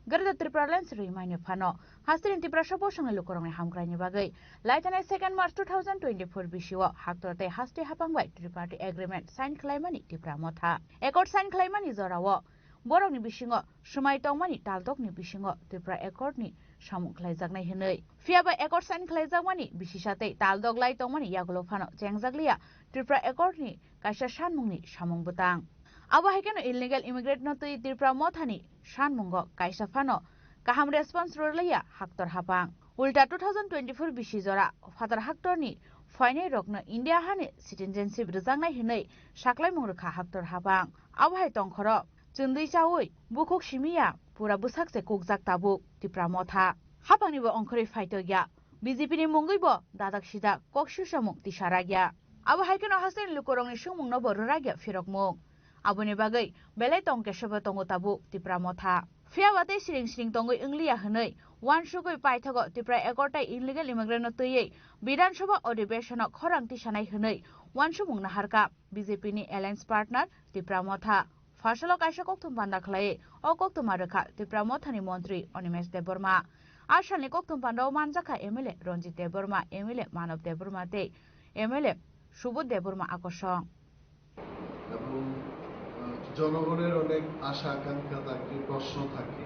Greater Tipraland se rwimani phano hasteni Tiprasa bosongni lukurokni hamkraini bagwi laitanai second March two thousand twenty-four bisio haktor tei haste hapang bai Triparty Agreement sign khlaimani Tipra Motha. Accord sign khlaimani jorao borokni bisingo swmai tongmani taldokni bisingo Tripura Accord ni samung khlaijaknai hwnwi. Phiyaba Accord sign khlaijakmani bisisa tei taldok lai tongmani yagulo phano chengjakliya Tripura Accord ni kaisa sanmungni samung bwtang. Abo hai kheno illegal immigrant no twi Tripura Mothani sanmungo kaisa phano kaham response rwliya haktor hapang. Ulta two thousand twenty-four bisi jora phatar haktorni phainai rokno India hani citizenship rwjaknai hwnwi saklaimung rwkha haktor hapang. Abo hai tongkhoro chwndwi chaui bukhuk simiya pura bwsak se kukjak tabuk Tipra Motha. Hapangni bo ongkhorwi phaitokya, B J P ni mungwi bo dadak sidak kok susamung tisarakya. Abo hai kheno hasteni lukurokni swngmungno bo rwrakya phirokmung. Aboni bagwi belai tong kesebo tongo tabuk Tipra Motha. Phiya ba tei siring siring tongwi wngliya hwnwi uansugwi paithago Tripura ekortai illegal immigrant no twiwi Bidhan Sabha odhibeshon o khorang tisanai hwnwi uansukmung naharkha B J P ni alliance partner Tipra Motha. Phasalo kaisa kokthum panda khlai o kokthuma rwkha Tipra Mothani montri Animesh Debbarma. A salni kokthum pandao manjakha M L A Ranjit Debbarma, M L A Manav Debbarma tei M L A Subodh Debbarma akosong. এবং জনগণের অনেক আশা আকাঙ্ক্ষা থাকে, প্রশ্ন থাকে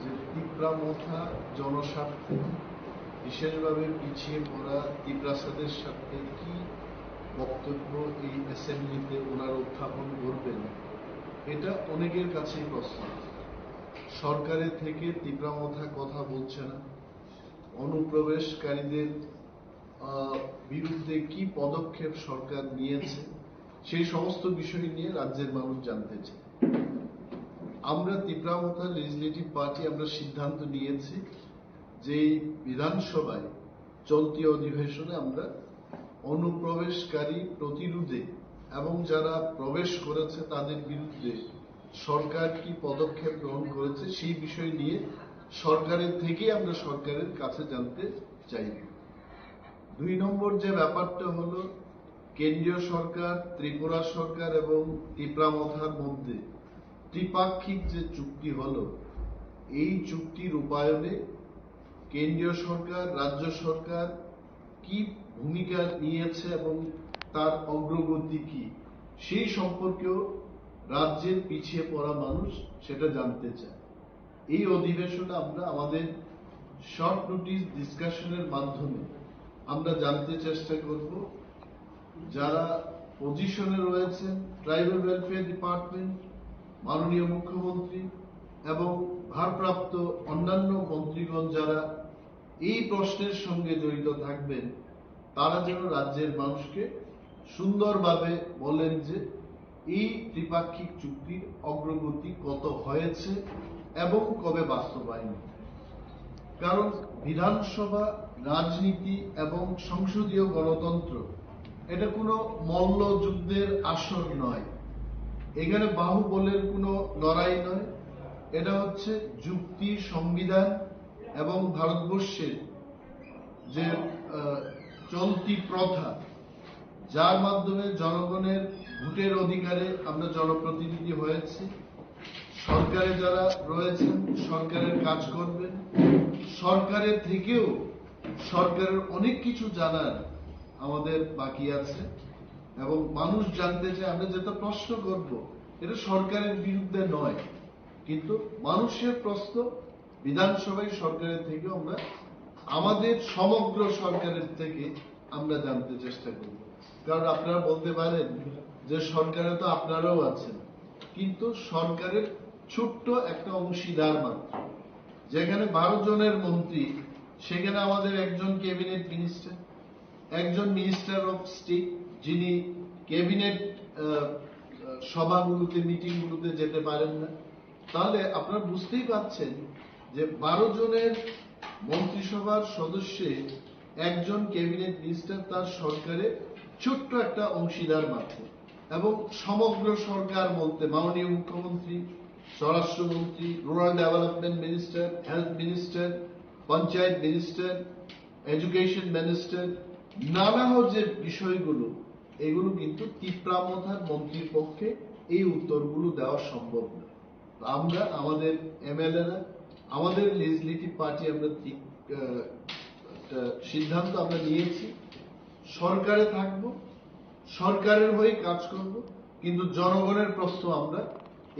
যে তিপ্রা মথা জনস্বার্থে, বিশেষভাবে পিছিয়ে পড়া তিপ্রাসাদের স্বার্থে কি বক্তব্য এই অ্যাসেম্বলিতে ওনারা উত্থাপন করবেন, এটা অনেকের কাছেই প্রশ্ন। সরকারের থেকে তিপ্রা মথা কথা বলছে না, অনুপ্রবেশকারীদের আহ, বিরুদ্ধে কি পদক্ষেপ সরকার নিয়েছে, সেই সমস্ত বিষয় নিয়ে রাজ্যের মানুষ জানতে চায়। আমরা তিপ্রা মথা লেজিসলেটিভ পার্টি আমরা সিদ্ধান্ত নিয়েছি যে এই বিধানসভায় চলতি অধিবেশনে আমরা অনুপ্রবেশকারী প্রতিরোধে এবং যারা প্রবেশ করেছে তাদের বিরুদ্ধে সরকার কি পদক্ষেপ গ্রহণ করেছে সেই বিষয় নিয়ে সরকারের থেকেই আমরা সরকারের কাছে জানতে চাইব। দুই নম্বর যে ব্যাপারটা হলো, কেন্দ্রীয় সরকার, ত্রিপুরা সরকার এবং তিপ্রা মথার মধ্যে ত্রিপাক্ষিক যে চুক্তি হলো, এই চুক্তি রূপায়ণে কেন্দ্রীয় সরকার, রাজ্য সরকার কি ভূমিকা নিয়েছে এবং তার অগ্রগতি কি, সেই সম্পর্কেও রাজ্যের পিছিয়ে পড়া মানুষ সেটা জানতে চায়। এই অধিবেশনে আমরা আমাদের শর্ট নোটিশ ডিসকাশনের মাধ্যমে আমরা জানতে চেষ্টা করব, যারা পজিশনে রয়েছেন, ট্রাইবাল ওয়েলফেয়ার ডিপার্টমেন্ট, মাননীয় মুখ্যমন্ত্রী এবং ভারপ্রাপ্ত অন্যান্য মন্ত্রীগণ যারা এই প্রশ্নের সঙ্গে জড়িত থাকবেন, তারা যেন রাজ্যের মানুষকে সুন্দরভাবে বলেন যে এই ত্রিপাক্ষিক চুক্তির অগ্রগতি কত হয়েছে এবং কবে বাস্তবায়ন হবে। কারণ বিধানসভা, রাজনীতি এবং সংসদীয় গণতন্ত্র এটা কোনো মল্লযুদ্ধের আসর নয়। এখানে বাহুবলের কোনো লড়াই নয়। এটা হচ্ছে যুক্তি, সংবিধান এবং ভারতবর্ষের যে আহ, চলতি প্রথা, যার মাধ্যমে জনগণের ভোটের অধিকারে আমরা জনপ্রতিনিধি হয়েছি, সরকারে যারা রয়েছেন সরকারের কাজ করবেন, সরকারের থেকেও সরকারের অনেক কিছু জানার আমাদের বাকি আছে এবং মানুষ জানতে চায়। আমরা যেটা প্রশ্ন করব, এটা সরকারের বিরুদ্ধে নয়, কিন্তু মানুষের প্রশ্ন বিধানসভায় সরকারের থেকে আমরা, আমাদের সমগ্র সরকারের থেকে আমরা জানতে চেষ্টা করব। কারণ আপনারা বলতে পারেন যে সরকারে তো আপনারাও আছেন, কিন্তু সরকারের ছোট্ট একটা অংশীদার মাত্র। যেখানে বারো জনের মন্ত্রী, সেখানে আমাদের একজন ক্যাবিনেট মিনিস্টার, একজন মিনিস্টার অফ স্টেট, যিনি ক্যাবিনেট সভাগুলোতে, মিটিংগুলোতে যেতে পারেন না। তাহলে আপনারা বুঝতেই পারছেন যে বারো জনের মন্ত্রিসভার সদস্যে একজন ক্যাবিনেট মিনিস্টার তার সরকারে ছোট্ট একটা অংশীদার মাত্র, এবং সমগ্র সরকার বলতে মাননীয় মুখ্যমন্ত্রী, স্বরাষ্ট্রমন্ত্রী, rural development minister, health minister, panchayat minister, education minister, নানা যে বিষয়গুলো, এগুলো কিন্তু তিপ্রা মথার মন্ত্রীর পক্ষে এই উত্তরগুলো দেওয়া সম্ভব নয়। আমরা আমাদের এমএলএরা, আমাদের লেজিসলেটিভ পার্টি আমরা ঠিক, আহ, একটা সিদ্ধান্ত আমরা নিয়েছি, সরকারে থাকব, সরকারের হয়ে কাজ করব, কিন্তু জনগণের প্রশ্ন আমরা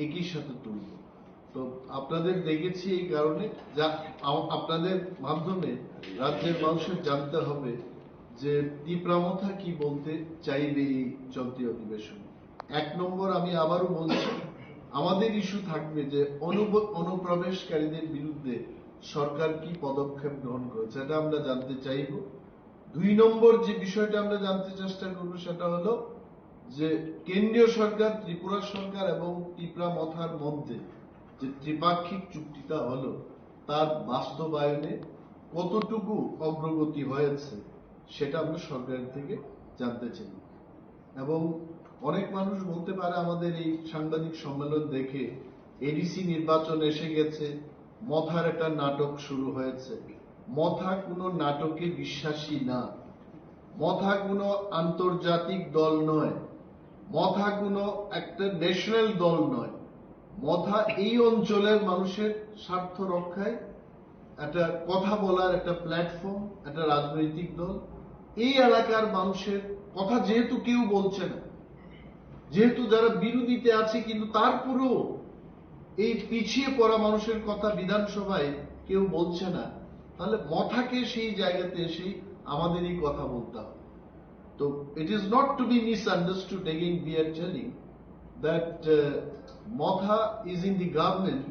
একই সাথে তুলব। তো আপনাদের দেখেছি এই কারণে, যা আ- আপনাদের মাধ্যমে রাজ্যের মানুষের জানতে হবে যে তিপ্রা মথা কি বলতে চাইবে এই চলতি অধিবেশনে। এক নম্বর, আমি আবারও বলছি, আমাদের ইস্যু থাকবে যে অনুব- অনুপ্রবেশকারীদের বিরুদ্ধে সরকার কি পদক্ষেপ গ্রহণ করেছে, এটা আমরা জানতে চাইব। দুই নম্বর যে বিষয়টা আমরা জানতে চেষ্টা করব সেটা হলো যে কেন্দ্রীয় সরকার, ত্রিপুরা সরকার এবং তিপ্রা মথার মধ্যে যে ত্রিপাক্ষিক চুক্তিটা হলো, তার বাস্তবায়নে কতটুকু অগ্রগতি হয়েছে, সেটা আমরা সরকারের থেকে জানতে চাই। এবং অনেক মানুষ বলতে পারে আমাদের এই সাংবাদিক সম্মেলন দেখে এডিসি নির্বাচন এসে গেছে, মথার একটা নাটক শুরু হয়েছে। মথা কোনো নাটকে বিশ্বাসী না, মথা কোনো আন্তর্জাতিক দল নয়, মথা কোনো একটা ন্যাশনাল দল নয়। মথা এই অঞ্চলের মানুষের স্বার্থ রক্ষায় একটা কথা বলার একটা প্ল্যাটফর্ম, একটা রাজনৈতিক দল। এই এলাকার মানুষের কথা যেহেতু কেউ বলছে না, যেহেতু যারা বিরোধীতে আছে, কিন্তু তারপরেও এই পিছিয়ে পড়া মানুষের কথা বিধানসভায় কেউ বলছে না, তাহলে মথাকে সেই জায়গাতে এসে আমাদেরই কথা বলতে হবে। তো it is not to be misunderstood, again we are telling that uh, Motha is in the government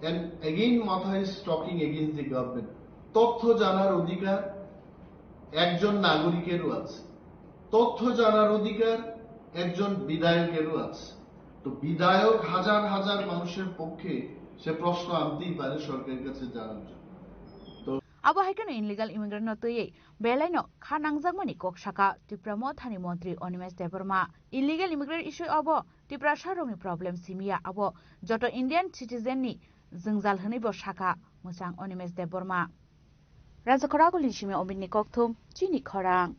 and again Motha is talking against the government. তথ্য জানার অধিকার একজন নাগরিকেরও আছে, তথ্য জানার অধিকার একজন বিধায়কেরও আছে। তো বিধায়ক হাজার হাজার মানুষের পক্ষে সে প্রশ্ন আনতেই পারে সরকারের কাছে জানার জন্য। তো Abo hai kheno illegal immigrant no twiwi belaino kha nangjakmani kok saka Tipra Mothani montri Animesh Debbarma. Illegal immigrant issue abo Tiprasa rokni problem simiya, abo joto Indian citizen ni jwngjal hwnwi bo saka mwchang Animesh Debbarma. Raja Khoragulni simi Obinni kokthum, chini khorang.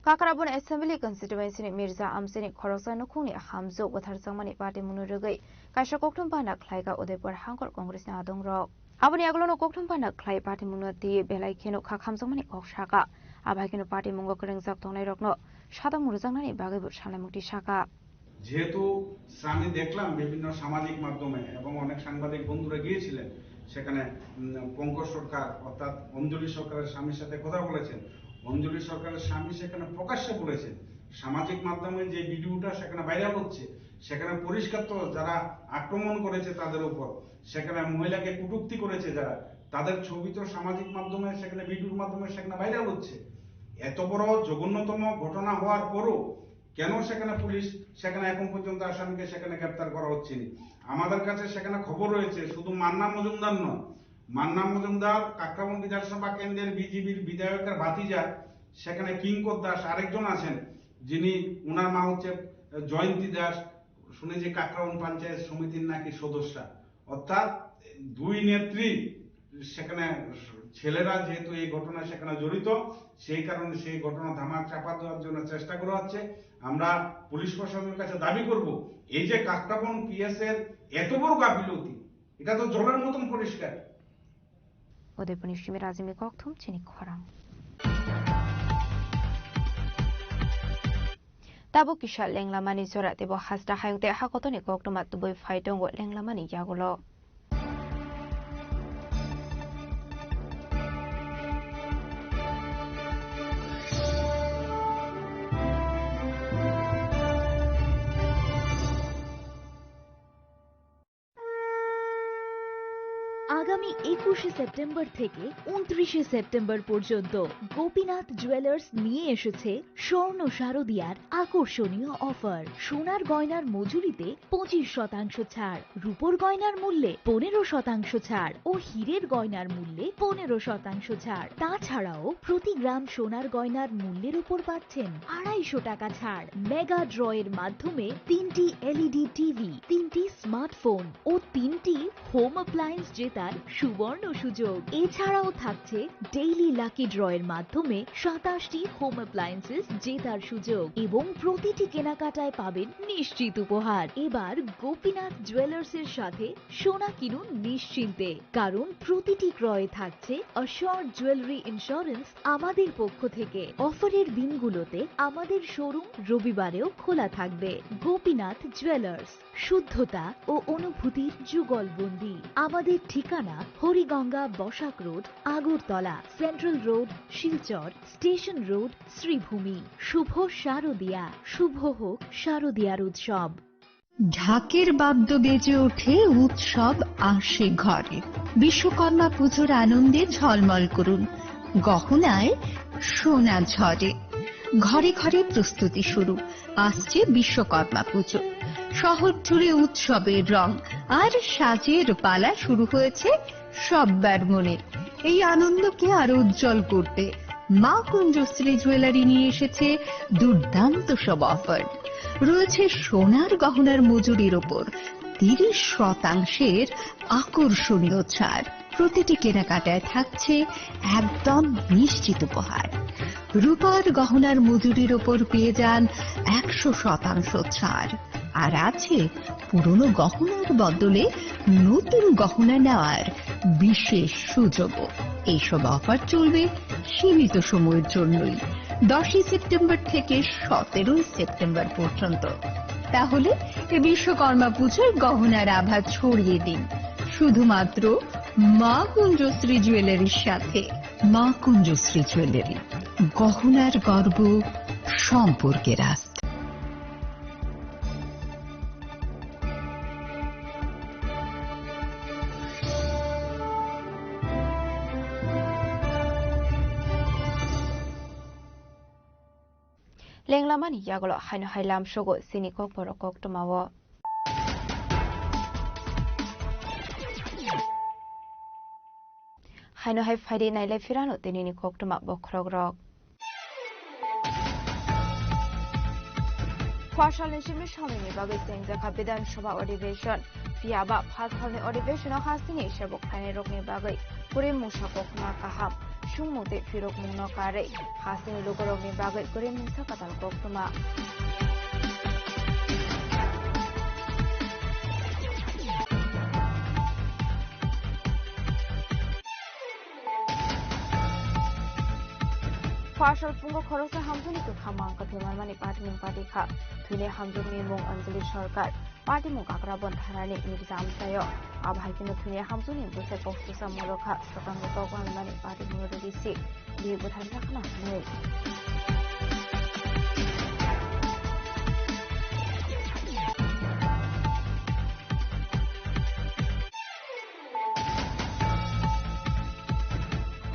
Kakrabon Assembly Constituency ni Mirza Amsini khoroksa nukhungni hamjwk bwtharjakmani party mwnwi rwgwi kaisa kokthum bana khlaika Udaipur Hangkor Congress ni adongrok. Aboni agulono kokthum bana khlai party mwnwi twi belai kheno kha khamjakmani kok saka. Abai kheno party mungo kwrwngjak tongnairokno sadamung rwjaknani bagwibo sanlaimung twi saka. যেহেতু আমি দেখলাম বিভিন্ন সামাজিক মাধ্যমে এবং অনেক সাংবাদিক বন্ধুরা গিয়েছিলেন সেখানে, উম, পঙ্কজ সরকার অর্থাৎ অঞ্জলি সরকারের স্বামীর সাথে কথা বলেছেন। অঞ্জলি সরকারের স্বামী সেখানে প্রকাশ্যে বলেছেন, সামাজিক মাধ্যমে যে ভিডিওটা সেখানে ভাইরাল হচ্ছে, সেখানে পরিষ্কার তো যারা আক্রমণ করেছে তাদের উপর, সেখানে মহিলাকে কটূক্তি করেছে যারা, তাদের ছবি তো সামাজিক মাধ্যমে সেখানে ভিডিওর মাধ্যমে সেখানে ভাইরাল হচ্ছে। এত বড় জঘন্যতম ঘটনা হওয়ার পরও কেন সেখানে পুলিশ সেখানে এখন পর্যন্ত আসামিকে সেখানে গ্রেপ্তার করা হচ্ছে না? আমাদের কাছে সেখানে খবর রয়েছে শুধু মান্না মজুমদার নয়, মান্না মজুমদার কাকরাবন বিধানসভা কেন্দ্রের বিজেপির বিধায়কের ভাতিজা, সেখানে কিঙ্কর দাস আরেকজন আছেন, যিনি, ওনার মা হচ্ছে, আহ, জয়ন্তী দাস, শুনেছি কাকরাবন পঞ্চায়েত সমিতির নাকি সদস্যা। অর্থাৎ দুই নেত্রী সেখানে, ছেলেরা যেহেতু এই ঘটনায় সেখানে জড়িত, সেই কারণে সেই ঘটনা ধামা চাপা দেওয়ার জন্য চেষ্টা করা হচ্ছে। আমরা পুলিশ প্রশাসনের কাছে দাবি করব, এই যে কাকরাবন পিএস এর এত বড় গাফিলতি, এটা তো জলের মতন পরিষ্কার। Udaipurni simi Rajini kokthum chini khorang. Tabuk kisa lenglamani jora teibo hasta hayung tei hakotoni koktwma tubui phai tongo lenglamani yagulo. আগামী একুশে সেপ্টেম্বর থেকে ঊনত্রিশে সেপ্টেম্বর পর্যন্ত গোপীনাথ জুয়েলার্স নিয়ে এসেছে স্বর্ণ শারদিয়ার আকর্ষণীয় অফার। সোনার গয়নার মজুরিতে পঁচিশ শতাংশ ছাড়, রূপোর গয়নার মূল্যে পনেরো শতাংশ ছাড় ও হীরের গয়নার মূল্যে পনেরো শতাংশ ছাড়। তাছাড়াও প্রতি গ্রাম সোনার গয়নার মূল্যের উপর পাচ্ছেন আড়াইশো টাকা ছাড়। মেগা ড্র এর মাধ্যমে তিনটি এলইডি টিভি, তিনটি স্মার্টফোন ও তিনটি হোম অ্যাপ্লায়েন্স জেতার সুবর্ণ সুযোগ। এছাড়াও থাকছে ডেইলি লাকি ড্র এর মাধ্যমে সাতাশটি হোম অ্যাপ্লায়েন্সেস জেতার সুযোগ এবং প্রতিটি কেনাকাটায় পাবেন নিশ্চিত উপহার। এবার গোপীনাথ জুয়েলার্স এর সাথে সোনা কিনুন নিশ্চিন্তে, কারণ প্রতিটি ক্রয়ে থাকছে অ্যাসিওরড জুয়েলারি ইন্স্যুরেন্স আমাদের পক্ষ থেকে। অফারের দিনগুলোতে আমাদের শোরুম রবিবারেও খোলা থাকবে। গোপীনাথ জুয়েলার্স, শুদ্ধতা ও অনুভূতির যুগলবন্দি। আমাদের ঠিকানা Hariganga Basak road, Agartala, central road, Silchar, station road, Sribhumi. শুভ শারদিয়া, শুভ হোক শারদিয়ার উৎসব। ঢাকের বাদ্য বেজে ওঠে, উৎসব আসে ঘরে। বিশ্বকর্মা পুজোর আনন্দে ঝলমল করুন, গহনায় সোনা ঝরে। ঘরে ঘরে প্রস্তুতি শুরু, আসছে বিশ্বকর্মা পুজো। শহর জুড়ে উৎসবের রং, আর সাজের পালা শুরু হয়েছে সব্বার মনে। এই আনন্দকে আরো উজ্জ্বল করতে মা কুঞ্জশ্রী জুয়েলারি নিয়ে এসেছে দুর্দান্ত সব অফার। রয়েছে সোনার গহনার মজুরির ওপর তিরিশ শতাংশের আকর্ষণীয় ছাড়। প্রতিটি কেনাকাটায় থাকছে একদম নিশ্চিত উপহার। রূপার গহনার মজুরির ওপর পেয়ে যান একশো শতাংশ ছাড়। আর আছে পুরনো গহনার বদলে নতুন গহনা নেওয়ার বিশেষ সুযোগও। এইসব অফার চলবে সীমিত সময়ের জন্যই, দশই সেপ্টেম্বর থেকে সতেরোই সেপ্টেম্বর পর্যন্ত। তাহলে এ বিশ্বকর্মা পুজোয় গহনার আভা ছড়িয়ে দিন শুধুমাত্র মা কুঞ্জশ্রী জুয়েলারির সাথে। মা কুঞ্জশ্রী জুয়েলারি, গহনার গর্ব, সম্পর্কের আস্থা। Lenglamani yagulo haino hai lamsogo chini kokborok koktwmao. Haino hai phaidi nailai phirano tinini koktwma bokhorokrok. Phasalni simi somini bagwi chengjakha Bidhan Sabha Adhiveshon. Phiya ba phasalni adhiveshono hasini sebok khlainairokni bagwi kwrwi mungsa koktwma kaham, sungmung tei phirokmungno karwi hasini lukurokni bagwi kwrwi mungsa kwtal koktwma. Phasal phungo khoroksa hamjakni kwkha mang kwthwi manmani patimung patikha. Thwinai hamjakni mung Anjali Sarkar, patimung Kakrabon thanani Mirza Amchaio. Abo hai kheno thwinai hamjakni bwsai kokchusa morokha, swkango kok manmani patimung rwgwi si. Bini bwthar jakna hwnwi.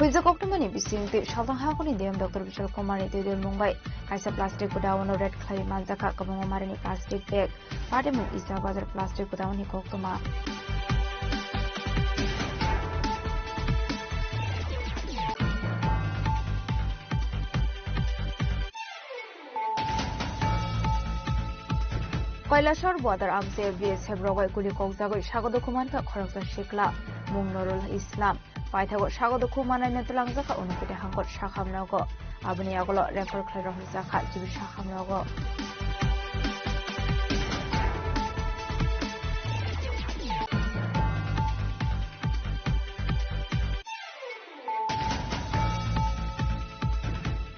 Huijak koktwmani bisingtwi salthang hakhorni D M Doctor Bishal Kumarni twi dwlmung bai kaisa plastic godown-o raid khlaiwi manjakha kwbangma marini plastic bag. Patimung Isa Bazar plastic godown-ni koktwma. Kailasor border amche B S F rok bai guli kokjagwi sago dukhu mankha khoroksa sikla, mung Nurul Islam. Paithago sago dukhu manai no twlangjakha Unakoti hangkor sakham nogo. Aboni yagulo refer khlai rohorjakha G B sakham nogo.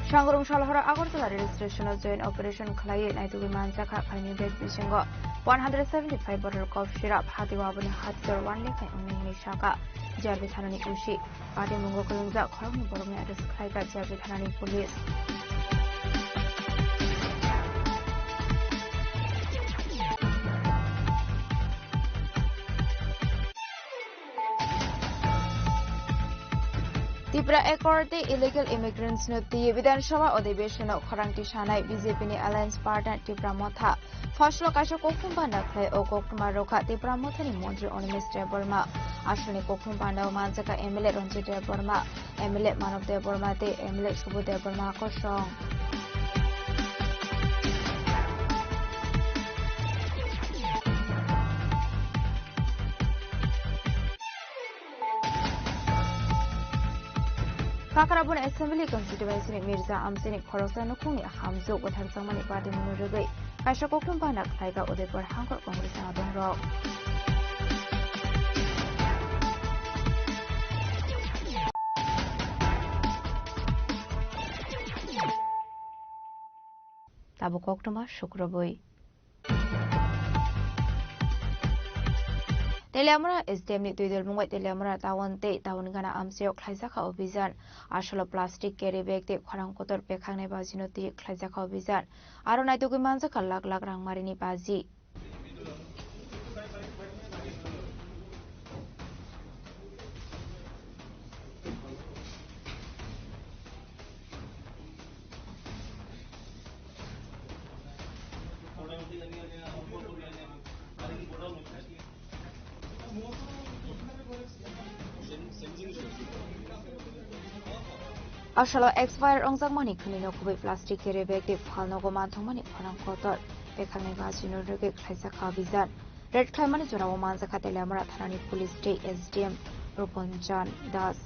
Sangrum Salhora Agartala rail station o joint operation khlaiwi naitugwi manjakha khaini bag bisingo one hundred seventy five bottle cough syrup, hati waboni hati jor one lakh ni wngnai hinwi sakha J R B thanani O C. Patimung o kwrwngjak khoroknwi borokni arrest khlaikha J R B thanani police. Tipra Accord tei illegal immigrants no twi Bidhan Sabha adhiveshon o khorang tisanai B J P ni alliance partner Tipra Motha. Phasalo kaisa kokthum panda khlai o koktwma rwkha Tipra Mothani montri Animesh Debbarma. Asolni kokthum panda o manjakha M L A Ranjit Debbarma, M L A Manav Debbarma tei M L A Subodh Debbarma kosong. Kakrabon Assembly Constituency ni Mirza Amchini khoroksa nukhungni hamjwk bwtharjakmani patimungno rwgwi kaisa koktwma panda khlaikha Udaipur hangkor Congress ni adongrok. Tabuk koktwma sukrubwi. Teliamura S D M ni twi dwlmung bai Teliamura town tei town gana amchaio khlaijakha obijan. Asolo plastic carry bag tei khorang kotor pekhangnai bajino twi khlaijakha obijan. Aro naitugwi manjakha lakh lakh rangmarini baji. Asalo expire wngjakmani khwnwino kubui plastic carry bag tei phalnogo manthokmani khorang kotor. Pekhalnai bajino rwgwi khlaijak kha abhijan. Raid khlaimani jorao manjakha Teliamura thanani police tei S D M Rupon Chan Das,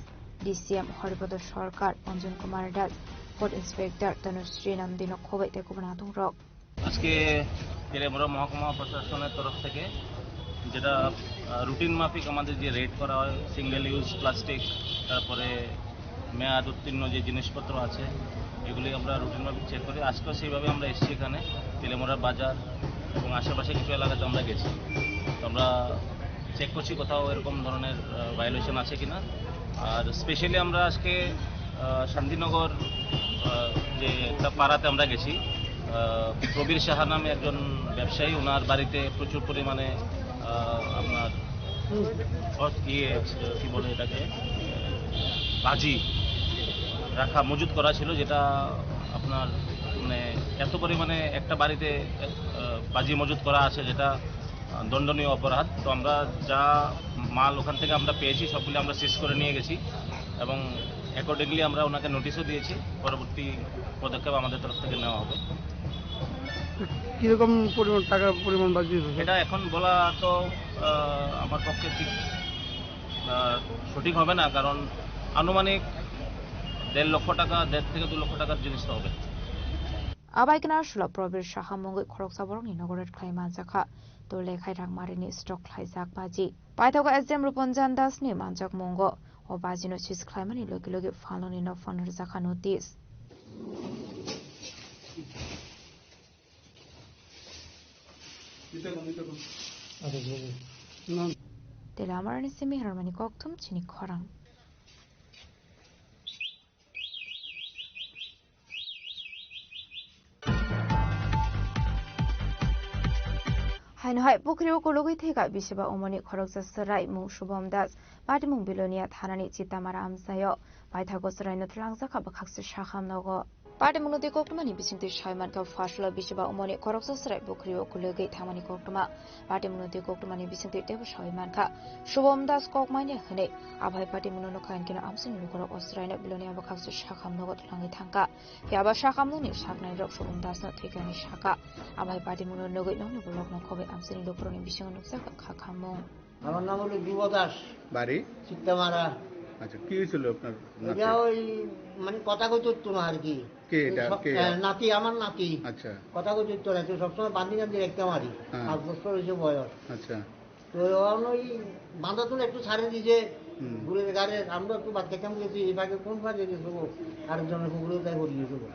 D C M Haripada Sarkar, Anjan Kumar Das, Food Inspector Tanushree Nandi nokhobai tei kubun adongrok. আজকে তেলিয়ামুড়া মহকুমা প্রশাসনের তরফ থেকে যেটা, আহ, রুটিন মাফিক আমাদের যে রেড করা হয়, সিঙ্গেল ইউজ প্লাস্টিক, তারপরে মেয়াদ উত্তীর্ণ যে জিনিসপত্র আছে, এগুলি আমরা রুটিন মাফিক চেক করি। আজকেও সেইভাবে আমরা এসেছি এখানে তেলিয়ামুড়া বাজার এবং আশেপাশে কিছু এলাকাতে আমরা গেছি। তো আমরা চেক করছি কোথাও এরকম ধরনের, আহ, ভায়োলেশন আছে কিনা। আর স্পেশালি আমরা আজকে, আহ, শান্তিনগর, আহ, যে একটা পাড়াতে আমরা গেছি, আহ, প্রবীর সাহা নামে একজন ব্যবসায়ী, ওনার বাড়িতে প্রচুর পরিমাণে, আহ, আপনার অ-, ইয়ে, কি বলে এটাকে, বাজি রাখা, মজুত করা ছিল, যেটা আপনার মানে এত পরিমাণে একটা বাড়িতে, আহ, বাজি মজুত করা আছে, যেটা আহ, দণ্ডনীয় অপরাধ। তো আমরা যা মাল ওখান থেকে আমরা পেয়েছি, সবগুলি আমরা সিজ করে নিয়ে গেছি এবং অ্যাকর্ডিংলি আমরা ওনাকে নোটিশও দিয়েছি। পরবর্তী পদক্ষেপ আমাদের তরফ থেকে নেওয়া হবে। কিরকম পরিমাণ টাকার পরিমাণ বাজি হয়েছে? এটা এখন বলা তো, আহ, আমার পক্ষে ঠিক, আহ, সঠিক হবে না, কারণ আনুমানিক দেড় লক্ষ টাকা, দেড় থেকে দু লক্ষ টাকার জিনিস তো হবে। Abaikna sula Probir Saha mungwi khoroksa borokni nogo raid khlai manjakha. Tole khai rangmarini stock khlaijak baji. Paithago S D M Rupanjan Das ni manjak mungo. O bajino sis khlaimani logi logi phaloni no phone rwjakha notice. Tele amarni simi hermani kokthum chini khorang. Haino hai pukhrio kulugwi thwikha bisiba umoni khoroksa chwrai mung Shubham Das, patimung Bilonia thanani Chitamara amchaio. Paithago chwraino twlangjakha bwkhakse sakham nogo. Patimungno twi koktwmani bisingtwi sawi mankha, phasalo bisiba umoni khoroksa chwrai pukhrio kulugwi thangmani koktwma. Patimungno twi koktwmani bisingtwi teibo sawi mankha. Shubham Das kok manya hwnwi, abai patimungno nokha hinkhe amchaini lukurok o chwraino Bilonia bwkhakse sakham nogo twlangwi thangkha. Phiya ba sakhamnokni saknairok Subham Dasno thwikhani sakha. Abo hai patimungno nugwi nokni borokno khobwi amchaini lukurokni bisingo nukjakha kha khamung. আমার নাম হলো যুব দাস। বাড়ি? সিকদামারা। আচ্ছা, কি হয়েছিল আপনার নাতির? এটা ওই, মানে, কথা কইতে হতো না আর কি। কে এটা? সব, কে? আহ, নাতি, আমার নাতি। আচ্ছা। কথা কইতে হতো না, তো সবসময় বান্ধি বান্ধি রাখতাম আর কি। হ্যাঁ। পাঁচ বছর হয়েছে বয়স। আচ্ছা। তো এখন ওই বাঁধা তুলে একটু ছাড়ে দিছে, হুম। ঘুরে ঘাড়ে আমরা একটু ভাত খাইতাম গেছি, এই ফাঁকে কোন ফাঁকে গেছে গো? আরেকজনের পুকুরেও তাই পড়ে গেছে গো। ও,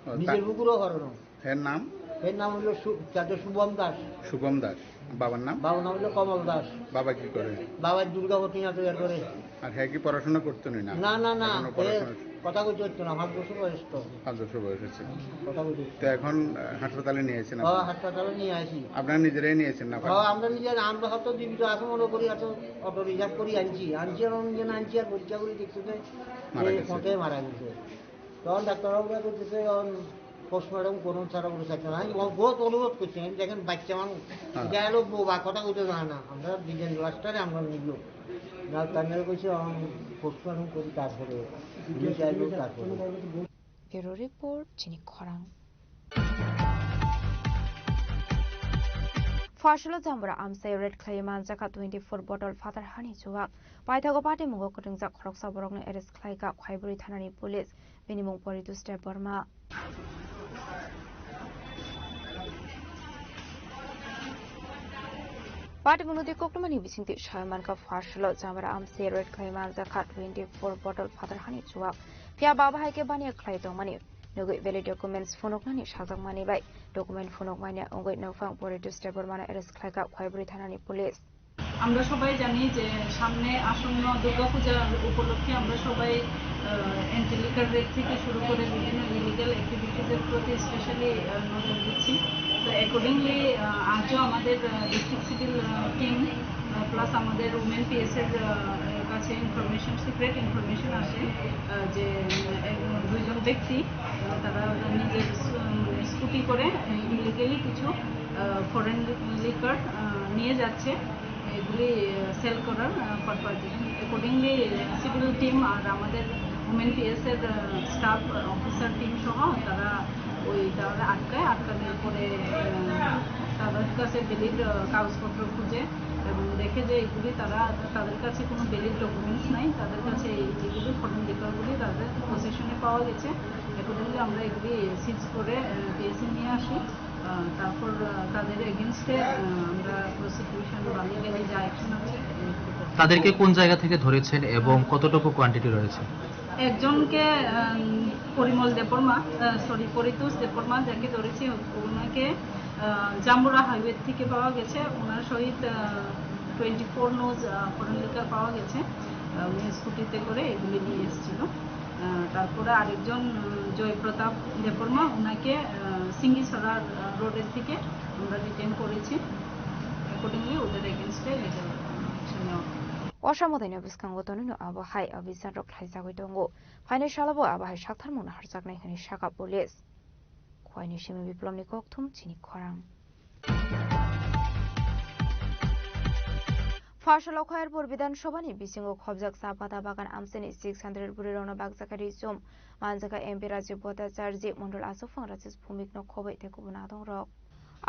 তা- নিজের পুকুরেও হরণ। এর নাম? এর নাম হলো সু-, চাচা শুভম দাস। শুভম দাস। বাবার নাম? বাবার নাম হলো কমল দাস। বাবা কি করে? বাবা দুর্গা প্রতিমা তৈরি করে। আর হ্যাঁ কি পড়াশোনা করতো না? না, না, না, এখনো এ পড়াশোনা কথা কইতে হতো না, পাঁচ বছর বয়স তো। পাঁচ বছর বয়স হচ্ছে। কথা কইতে হতো তো না। এখন, আহ, হাসপাতালে নিয়ে আসেন ও, আপনি? হাসপাতালে নিয়ে আসি। আপনারা নিজেরাই নিয়ে আসেন না? ও, আমরা নিজেরা, আমরা হয়তো জীবিত আছে মনে করি, হয়তো অটো রিজার্ভ করি আনছি, আনছি আর অন্য আনছি আর পরীক্ষা করে দেখতে যে মারা এই গেছে। ফোঁটে মারা গেছে। তখন ডাক্তারবাবুরা বলতেছে, এখন পোস্টমর্টম করুন, স্যার, ওগুলো চাইতে না। আমি বহুত অনুরোধ করছি, আমি দেখেন বাচ্চা মানুষ, হ্যাঁ। গেল বোবা, কথা কইতে জানে না, আমরা বিজ্ঞান ক্লাসটারে আমরা নিব। ডাক্তার নিয়ে কইছে, এখন পোস্টমর্টম করি, তারপরে নিয়ে যাইব, তারপরে। Bureau report, chini khorang. Phasalo Jambura amchai raid khlaiwi manjakha twenty four bottle phatar hani chuwak. Paithago patimungo kwtwngjak khoroksa borokno arrest khlaikha Khaibrwi thanani police. Bini mung Poritus Debbarma. Patimungno twi koktwmani bisingtwi sawi mankha, phasalo Jambura amchai raid khlai manjakha twenty four bottle phatar hani chuwak. Phiya baba hai khe baniya khlai tongmani nugwi valid documents phunuknani sajakmani bai document phunukmani wngwi nokphang Poritus Debbarmano arrest khlaikha Khaibrwi thanani police. আমরা সবাই জানি যে সামনে আসন্ন দুর্গাপূজা উপলক্ষে আমরা সবাই, আহ, anti liquor red থেকে শুরু করে বিভিন্ন ইলিগাল অ্যাক্টিভিটিজের প্রতি স্পেশালি, আহ, নজর দিচ্ছি। তো অ্যাকর্ডিংলি, আহ, আজও আমাদের, আহ, ডিস্ট্রিক্ট সিভিল, আহ, টিম, আহ, প্লাস আমাদের উমেন পিএস এর, আহ, কাছে ইনফরমেশন, সিক্রেট ইনফরমেশন আসে, আহ, যে, আহ, এক-, দুইজন ব্যক্তি, আহ, তারা নিজের, উম, স্কুটি করে ইলিগালি কিছু, আহ, ফরেন লিকার, আহ, নিয়ে যাচ্ছে। এগুলি, আহ, সেল করার, আহ, পারপাজে। অ্যাকর্ডিংলি, আহ, সিভিল টিম আর আমাদের গভর্নমেন্ট পিএস এর স্টাফ অফিসার টিম সহ তারা ওই তারা আটকায়। আটকানোর পরে আহ, তাদের কাছে ভ্যালিড কাগজপত্র খুঁজে এবং দেখে যে এগুলি তারা, তাদের কাছে কোনো ভ্যালিড ডকুমেন্টস নাই। তাদের কাছে এই যেগুলি ফরেন লিকারগুলি তাদের পজিশনে পাওয়া গেছে। অ্যাকর্ডিংলি আমরা এগুলি সিজ করে পিএসএ নিয়ে আসি। আহ, তারপর আহ, তাদের এগেনস্টে আমরা প্রসিকিউশন বা লিগালি যা অ্যাকশন আছে। তাদেরকে কোন জায়গা থেকে ধরেছেন এবং কতটুকু কোয়ান্টিটি রয়েছে? একজনকে আহ, পরিমল দেববর্মা, সরি, পরিতোষ দেববর্মা যাকে ধরেছি, ওনাকে আহ, জাম্বুরা হাইওয়ে থেকে পাওয়া গেছে। ওনার সহিত twenty four nos foreign liquor পাওয়া গেছে। আহ, উনি স্কুটিতে করে এগুলি নিয়ে এসেছিল। আহ, তারপরে আরেকজন উম, জয়প্রতাপ দেববর্মা, ওনাকে আহ, সিঙ্গিছড়া আহ, রোডের থেকে আমরা ডিটেন করেছি। অ্যাকর্ডিংলি ওদের এগেনস্টে লিগাল অ্যাকশন নেওয়া হবে। Osa mwtaino bwskango tonwino abo hai abhijanrok khlaijagwi tongo. Phainai salo bo abo hai saktharmung naharjaknai hwnwi sakha police. Khowai ni simi Biplomni kokthum chini khorang. Pharsalo Khairpur Bidhan Sabhani bisingo khobjak cha pata bagan amchaini six hundred bwrwirokno bakjakha ri chum. Manjakha M P Rajiv Bhattacharjee, Mondol Aswk Phang Rajesh Bhumikno khobwi tei kubun adongrok.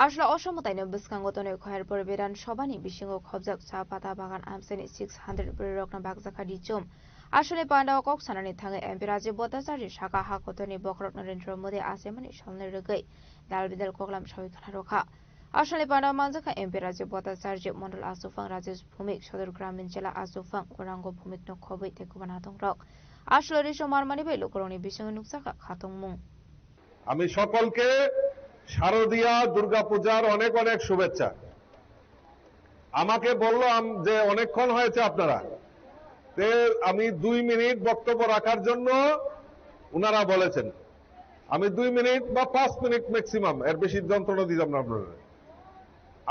Aswla oso mwtaino bwskango tonwi Khairpur Bidhan Sabhani bisingo khobjak cha pata bagan amchaini six hundred bwrwirokno bakjakha ri chum. Aswlni pandao kok sanani thangwi M P Rajiv Bhattacharjee sakha ha kotorni bokhorok Narendra Modi achaimani salni rwgwi dal bidal koklam sawi khna rwkha. Aswlni pandao manjakha M P Rajiv Bhattacharjee, Mondol Aswk Phang Rajesh Bhumik, Sodor Gramin Jela Aswk Phang Gourango Bhumikno khobwi tei kubun adongrok. Aswlo ri chum manmani bai lukurokni bisingo nukjakha khatungmung. আমি সকলকে শারদীয়া দুর্গাপূজার অনেক অনেক শুভেচ্ছা। আমাকে বললাম যে অনেকক্ষণ হয়েছে আপনারা, তে আমি দুই মিনিট বক্তব্য রাখার জন্য ওনারা বলেছেন। আমি দুই মিনিট বা পাঁচ মিনিট ম্যাক্সিমাম, এর বেশি যন্ত্রণা দিতাম না আপনারা।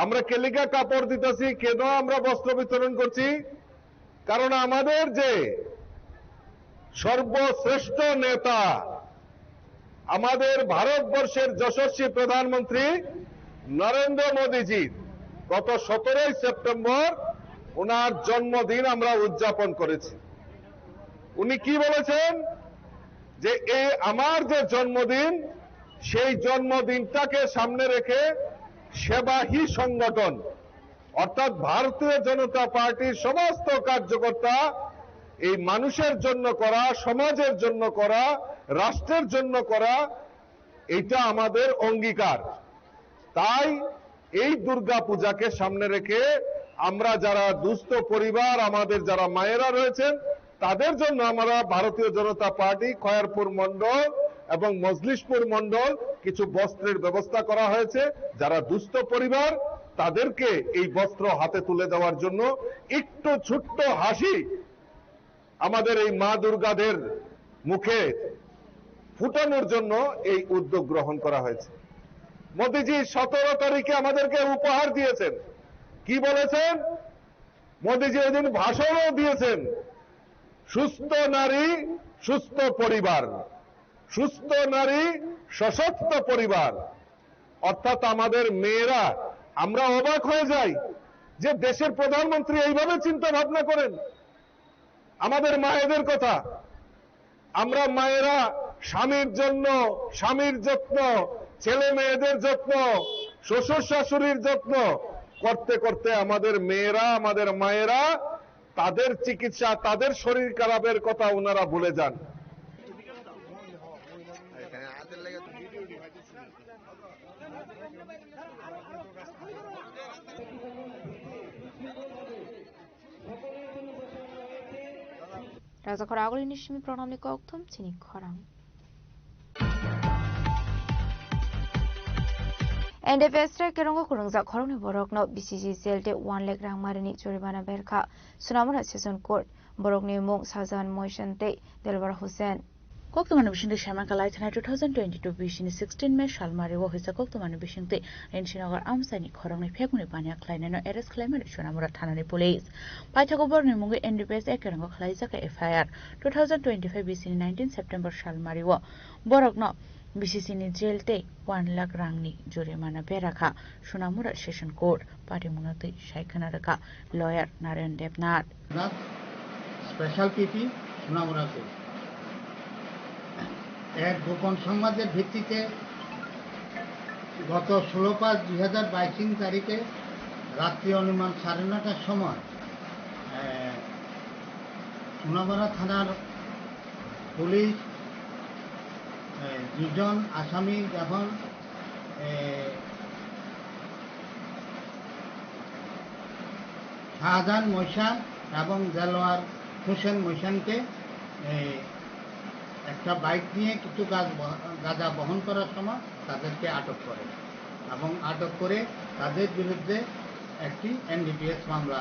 আমরা কেলিকা কাপড় দিতেছি, কেন আমরা বস্ত্র বিতরণ করছি? কারণ আমাদের যে সর্বশ্রেষ্ঠ নেতা, আমাদের ভারতবর্ষের যশস্বী প্রধানমন্ত্রী নরেন্দ্র মোদীজির গত সতেরোই সেপ্টেম্বর ওনার জন্মদিন আমরা উদযাপন করেছি। উনি কি বলেছেন যে এই আমার যে জন্মদিন, সেই জন্মদিনটাকে সামনে রেখে সেবাহী সংগঠন অর্থাৎ ভারতীয় জনতা পার্টির সমস্ত কার্যকর্তা এই মানুষের জন্য করা, সমাজের জন্য করা, রাষ্ট্রের জন্য করা, এইটা আমাদের অঙ্গীকার। তাই এই দুর্গা পূজাকে সামনে রেখে আমরা যারা দুস্থ পরিবার, আমাদের যারা মায়েরা রয়েছেন, তাদের জন্য আমরা ভারতীয় জনতা পার্টি খয়ারপুর মণ্ডল এবং মজলিশপুর মণ্ডল কিছু বস্ত্রের ব্যবস্থা করা হয়েছে। যারা দুস্থ পরিবার, তাদেরকে এই বস্ত্র হাতে তুলে দেওয়ার জন্য একটু ছোট্ট হাসি আমাদের এই মা দুর্গাদের মুখে ফুটানোর জন্য এই উদ্যোগ গ্রহণ করা হয়েছে। মোদিজি সতেরো তারিখে আমাদেরকে উপহার দিয়েছেন। কি বলেছেন? মোদিজি ওই দিন ভাষণও দিয়েছেন, সুস্থ নারী, সুস্থ পরিবার, সুস্থ নারী, সশক্ত পরিবার। অর্থাৎ আমাদের মেয়েরা, আমরা অবাক হয়ে যাই যে দেশের প্রধানমন্ত্রী এইভাবে চিন্তা ভাবনা করেন। আমাদের মায়েদের কথা, আমরা মায়েরা স্বামীর জন্য, স্বামীর যত্ন, ছেলে মেয়েদের যত্ন, শ্বশুর শাশুড়ির যত্ন করতে করতে আমাদের মেয়েরা, আমাদের মায়েরা তাদের চিকিৎসা, তাদের শরীর খারাপের কথা ওনারা ভুলে যান। Rajakhor agulini simi pranamni kokthum chini khorang. N D P S tei kerongo kwrwngjak khoroknwi borokno B C G jail tei one lakh rang marini jorimana berkha Sonamura Session Court. Borokni mung Sajan Moisan tei Delwar Hussain. Koktwmani bisingtwi saimankha lai thanai two thousand twenty-two bisini sixteen May salmari o hwisa koktwmani bisingtwi Renshinagar amchaini khoroknwi phekmani baniya khlainaino arrest khlaimani Sonamura thanani police. Paithago borokni mungwi N D P S A kerongo khlaijak F I R. Two thousand twenty-five bisini nineteen September salmari o borokno B C C ni jail tei one lakh rangni jorimana berakha Sonamura Session Court. Patimungno twi sai khna rwkha lawyer Narayan Debnath. Special K P Sonamura se. এক গোপন সংবাদের ভিত্তিতে গত ষোলো পাঁচ দুই হাজার বাইশ তারিখে রাত্রি অনুমান সাড়ে নটার সময়, এ, সোনামুড়া থানার পুলিশ, এ, দুজন আসামি যখন, এ, শাহজাহান মৈশান এবং দেলোয়ার হোসেন মৈশানকে, এ, একটা বাইক নিয়ে কিছু গাছ বহ-, গাঁজা বহন করার সময় তাদেরকে আটক করে এবং আটক করে তাদের বিরুদ্ধে একটি এনডিপিএস মামলা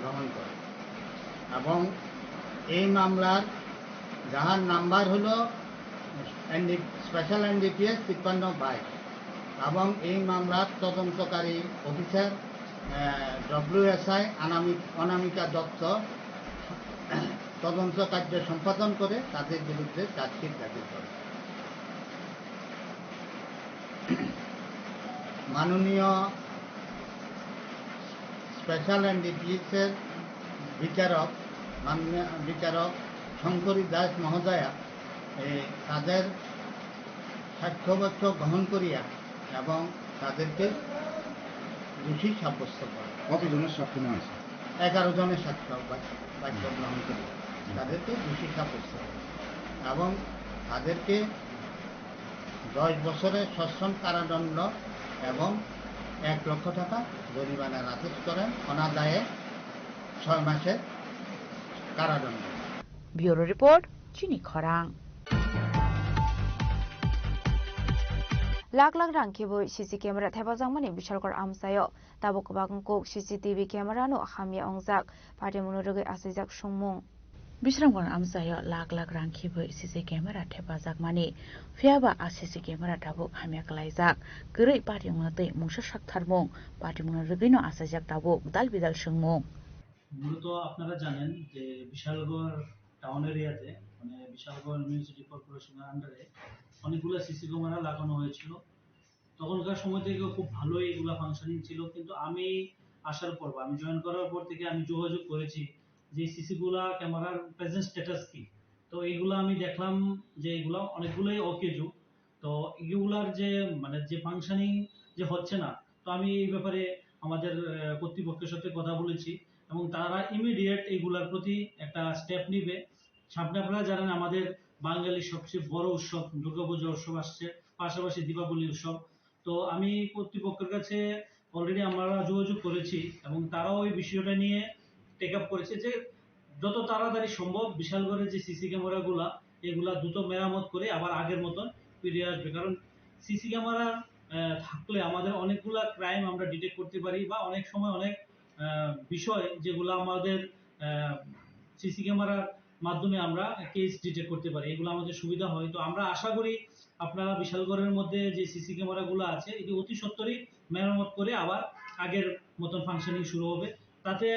গ্রহণ করে এবং এই মামলার যাহার নাম্বার হলো এনডি-, স্পেশাল এনডিপিএস তিপ্পান্ন বাইশ এবং এই মামলার তদন্তকারী অফিসার, আহ, ডব্লিউএসআই অনামিক-, অনামিকা দত্ত তদন্ত কার্য সম্পাদন করে তাদের বিরুদ্ধে চার্জশিট দাখিল করে। মাননীয় স্পেশাল এনডিপিএস এর বিচারক, মাননীয় বিচারক শঙ্করী দাস মহোদয়া, এ, তাদের সাক্ষ্যবাক্য গ্রহণ করিয়া এবং তাদেরকে দোষী সাব্যস্ত করে। কতজনের সাক্ষ্য নেওয়া হয়েছে? এগারো জনের সাক্ষ্য বাক্য, বাক্য গ্রহণ করিয়া তাদেরকে দোষী সাব্যস্ত করে এবং তাদেরকে দশ বছরের সশ্রম কারাদণ্ড এবং এক লক্ষ টাকা জরিমানার আদেশ করেন, অনাদায়ে ছয় মাসের কারাদণ্ড। Bureau report, Chini Khorang. Lakh lakh rang khibui C C camera thepajakmani Bishalgarh amchaio tabuk kwbang kuk C C T V camera no hamya wngjak, patimungno rwgwi achaijak songmung. Bisramganj amchaio lakh lakh rang khibui C C camera thepajakmani, phiyaba a C C camera tabuk hamya kwlaijak, kwrwi patimungno tei mungsa saktharmung, patimungno rwgwino achaijak tabuk dal bidal swngmung. মূলত আপনারা জানেন যে বিশালগড় টাউন এরিয়াতে, মানে বিশালগড় মিউনিসিপ্যাল কর্পোরেশনের আন্ডারে অনেকগুলো CC camera লাগানো হয়েছিল। তখনকার সময় থেকে খুব ভালোই এগুলা ফাংশনিং ছিল, কিন্তু আমি আসার পর বা আমি জয়েন করার পর থেকে আমি যোগাযোগ করেছি যে সিসি গুলা ক্যামেরার প্রেজেন্ট স্ট্যাটাস কি। তো এইগুলা আমি দেখলাম যে এগুলা অনেকগুলোই অকেজো। তো এগুলার যে মানে যে ফাংশনিং যে হচ্ছে না, তো আমি এই ব্যাপারে আমাদের আহ, কর্তৃপক্ষের সাথে কথা বলেছি এবং তারা ইমিডিয়েট এগুলার প্রতি একটা স্টেপ নিবে। সামনে আপনারা জানেন আমাদের বাঙালির সবচেয়ে বড় উৎসব দুর্গাপূজা উৎসব আসছে, পাশাপাশি দীপাবলি উৎসব। তো আমি কর্তৃপক্ষের কাছে অলরেডি আমরা যোগাযোগ করেছি এবং তারাও এই বিষয়টা নিয়ে টেক আপ করেছে যে যত তাড়াতাড়ি সম্ভব বিশালগড়ের যে সিসি ক্যামেরাগুলা এগুলা দ্রুত মেরামত করে আবার আগের মতন ফিরে আসবে। কারণ সিসি ক্যামেরা থাকলে আমাদের অনেকগুলা ক্রাইম আমরা ডিটেক্ট করতে পারি বা অনেক সময় অনেক আহ, বিষয় যেগুলো আমাদের সিসি ক্যামেরার মাধ্যমে আমরা কেস ডিটেক্ট করতে পারি, এগুলো আমাদের সুবিধা হয়। তো আমরা আশা করি আপনারা বিশালগড়ের মধ্যে যে সিসি ক্যামেরাগুলো আছে এটি অতি সত্বরই মেরামত করে আবার আগের মতন ফাংশনিং শুরু হবে। তাতে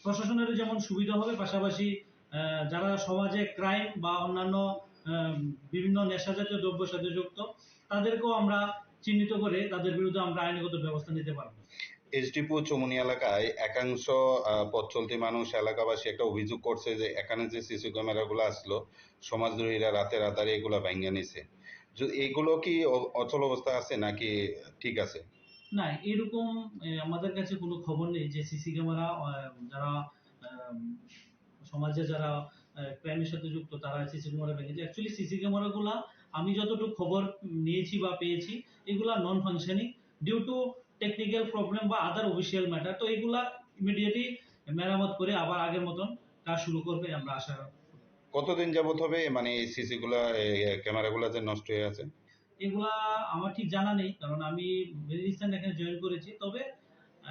প্রশাসনেরও যেমন সুবিধা হবে, পাশাপাশি আহ, যারা সমাজে ক্রাইম বা অন্যান্য আহ, বিভিন্ন নেশাজাতীয় দ্রব্যের সাথে যুক্ত তাদেরকেও আমরা চিহ্নিত করে তাদের বিরুদ্ধে আমরা আইনগত ব্যবস্থা নিতে পারবো। এইচডিপুর চৌমুহনী এলাকায় একাংশ আহ, পথ চলতি মানুষ, এলাকাবাসী একটা অভিযোগ করছে যে এখানে যে সিসি ক্যামেরাগুলো আসলো, সমাজদ্রোহীরা রাতে রাতারে এগুলা ভাঙিয়ে নিছে। যু- এগুলো কি অ- অচল অবস্থা আছে নাকি ঠিক আছে? না, এরকম এ, আমাদের কাছে কোনো খবর নেই যে সিসি ক্যামেরা আহ, যারা আহ, সমাজে যারা ক্রাইমের সাথে যুক্ত তারা সিসি ক্যামেরা ভেঙেছে। অ্যাকচুয়ালি সিসি ক্যামেরাগুলা আমি যতটুকু খবর নিয়েছি বা পেয়েছি, এগুলা non functioning due to technical problem বা আদার অফিসিয়াল ম্যাটার। তো এগুলা ইমিডিয়েটলি মেরামত করে আবার আগের মতন কাজ শুরু করবে আমরা আশা করি। কতদিন যাবত হবে মানে এই সিসি গুলা, এই ক্যামেরা গুলা যে নষ্ট হয়ে আছে? এগুলা আমার ঠিক জানা নেই, কারণ আমি ভেরি রিসেন্ট এখানে জয়েন করেছি। তবে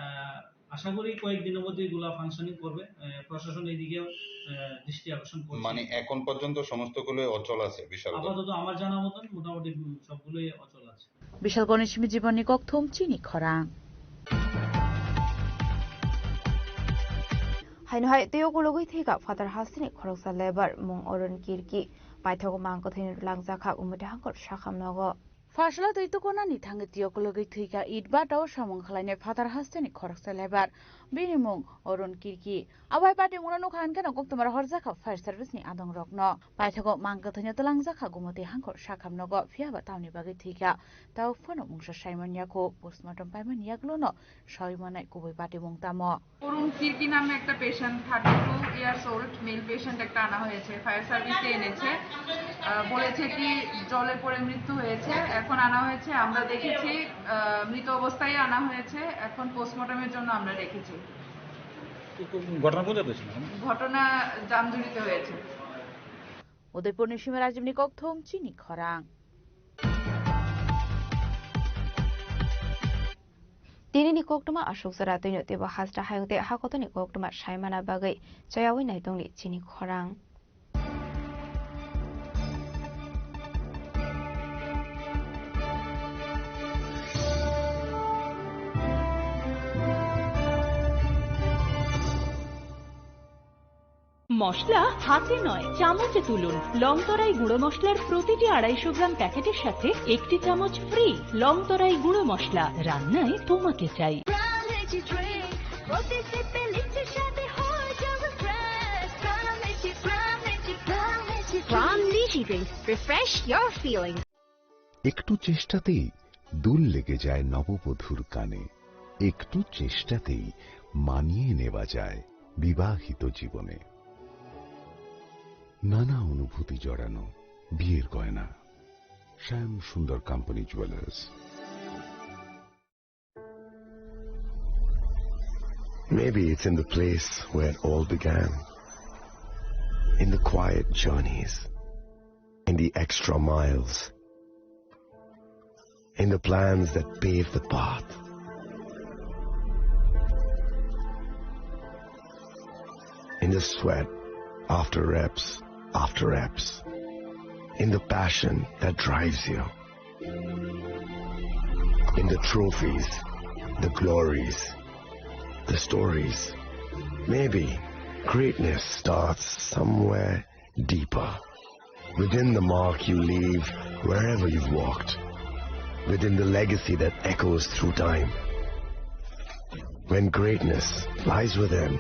আহ, আশা করি কয়েক দিনের মধ্যে এগুলা ফাংশনিং করবে। আহ, প্রশাসন এইদিকেও আহ, দৃষ্টি আকর্ষণ করছে। মানে এখন পর্যন্ত সমস্তগুলোই অচল আছে বিশালগড়? আপাতত আমার জানা মতন মোটামুটি উম, সবগুলোই অচল আছে। Bishalgarhni simi jibonni kokthum chini khorang. Haino hai teiyo kologwi thwikha phatar hasteni khoroksa lebar mung Oron Kirki. Paithakgo mang kwthwini langjakha Umui Dahangkor sakham nogo. Phasla twi tukunani thangwi tiyok logwi thwikha Itbata o samung khlainai phatar hasteni khoroksa lebar. Bini mung Arun Kirki. Abai patimungno nukha hinkhe no koktwmaro horjakha fire service ni adongrokno. Paithago mang kwthwino twlangjakha Gumoti hangkhor sakham nogo, phiyaba tamni bagwi thwikha. Tao phano mungsa saimanya kho, postmortem paimani yagulono sawi manai kubui patimung tamo. অরুণ কির্কি নামে একটা patient, thirty two years old male patient একটা আনা হয়েছে, ফায়ার সার্ভিসে এনেছে। আহ, বলেছে কি জলে পড়ে মৃত্যু হয়েছে। এখন আনা হয়েছে, আমরা দেখেছি, আহ, মৃত অবস্থায় আনা হয়েছে। এখন পোস্টমর্টমের জন্য আমরা রেখেছি। ঘটনা কোন জায়গায় হয়েছিল? ঘটনা জামজুরিতে হয়েছে। Udaipurni Sima Rajibni kokthum chini khorang. Tinini koktwma aswk jora twino teibo hasta hayung tei hakotoni koktwma saimana bagwi chayawi naitongni chini khorang. মশলা হাতে নয়, চামচে তুলুন। লংতরাই গুঁড়ো মশলার প্রতিটি আড়াইশো গ্রাম প্যাকেটের সাথে একটি চামচ ফ্রি। লংতরাই গুঁড়ো মশলা, রান্নায় তোমাকে চাই। Plum Lychee Drink. Refresh your feelings. একটু চেষ্টাতেই দুল লেগে যায় নববধূর কানে। একটু চেষ্টাতেই মানিয়ে নেওয়া যায় বিবাহিত জীবনে। নানা অনুভূতি জড়ানো বিয়ের গয়না। শ্যাম সুন্দর company jewellers. Maybe it's in the place where it all began. In the quiet journeys, in the extra miles, in the plans that pave the path, in the sweat after reps after reps, in the passion that drives you, in the trophies, the glories, the stories. Maybe greatness starts somewhere deeper, within the mark you leave wherever you've walked, within the legacy that echoes through time. When greatness lies within,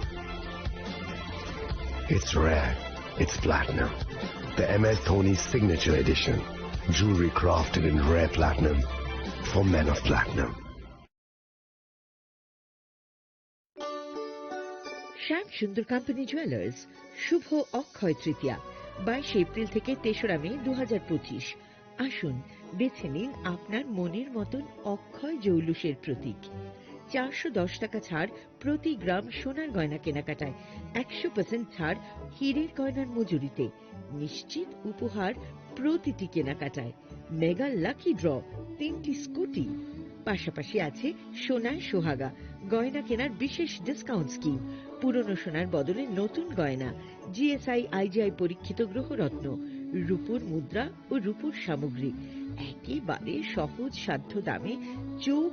it's rare, it's platinum. The M S Dhoni Signature Edition. Jewelry crafted in rare platinum for men of platinum. শ্যাম সুন্দর company jewellers, শুভ অক্ষয় তৃতীয়া, বাইশে এপ্রিল থেকে তেসরা মে দু হাজার পঁচিশ। আসুন, বেছে নিন আপনার মনের মতন অক্ষয় জৌলুসের প্রতীক। চারশো দশ টাকা ছাড় প্রতি গ্রাম সোনার গয়না কেনাকাটায়, একশো পার্সেন্ট ছাড় হীরের গয়নার মজুরিতে, নিশ্চিত উপহার প্রতিটি কেনাকাটায়। মেগা লাকি ড্র, তিনটি স্কুটি, পাশাপাশি আছে সোনায় সোহাগা, গয়না কেনার বিশেষ ডিসকাউন্ট স্কিম, পুরনো সোনার বদলে নতুন গয়না, G S I I G I পরীক্ষিত গ্রহরত্ন, রূপোর মুদ্রা ও রূপোর সামগ্রী, একেবারে সহজ সাধ্য দামে চোখ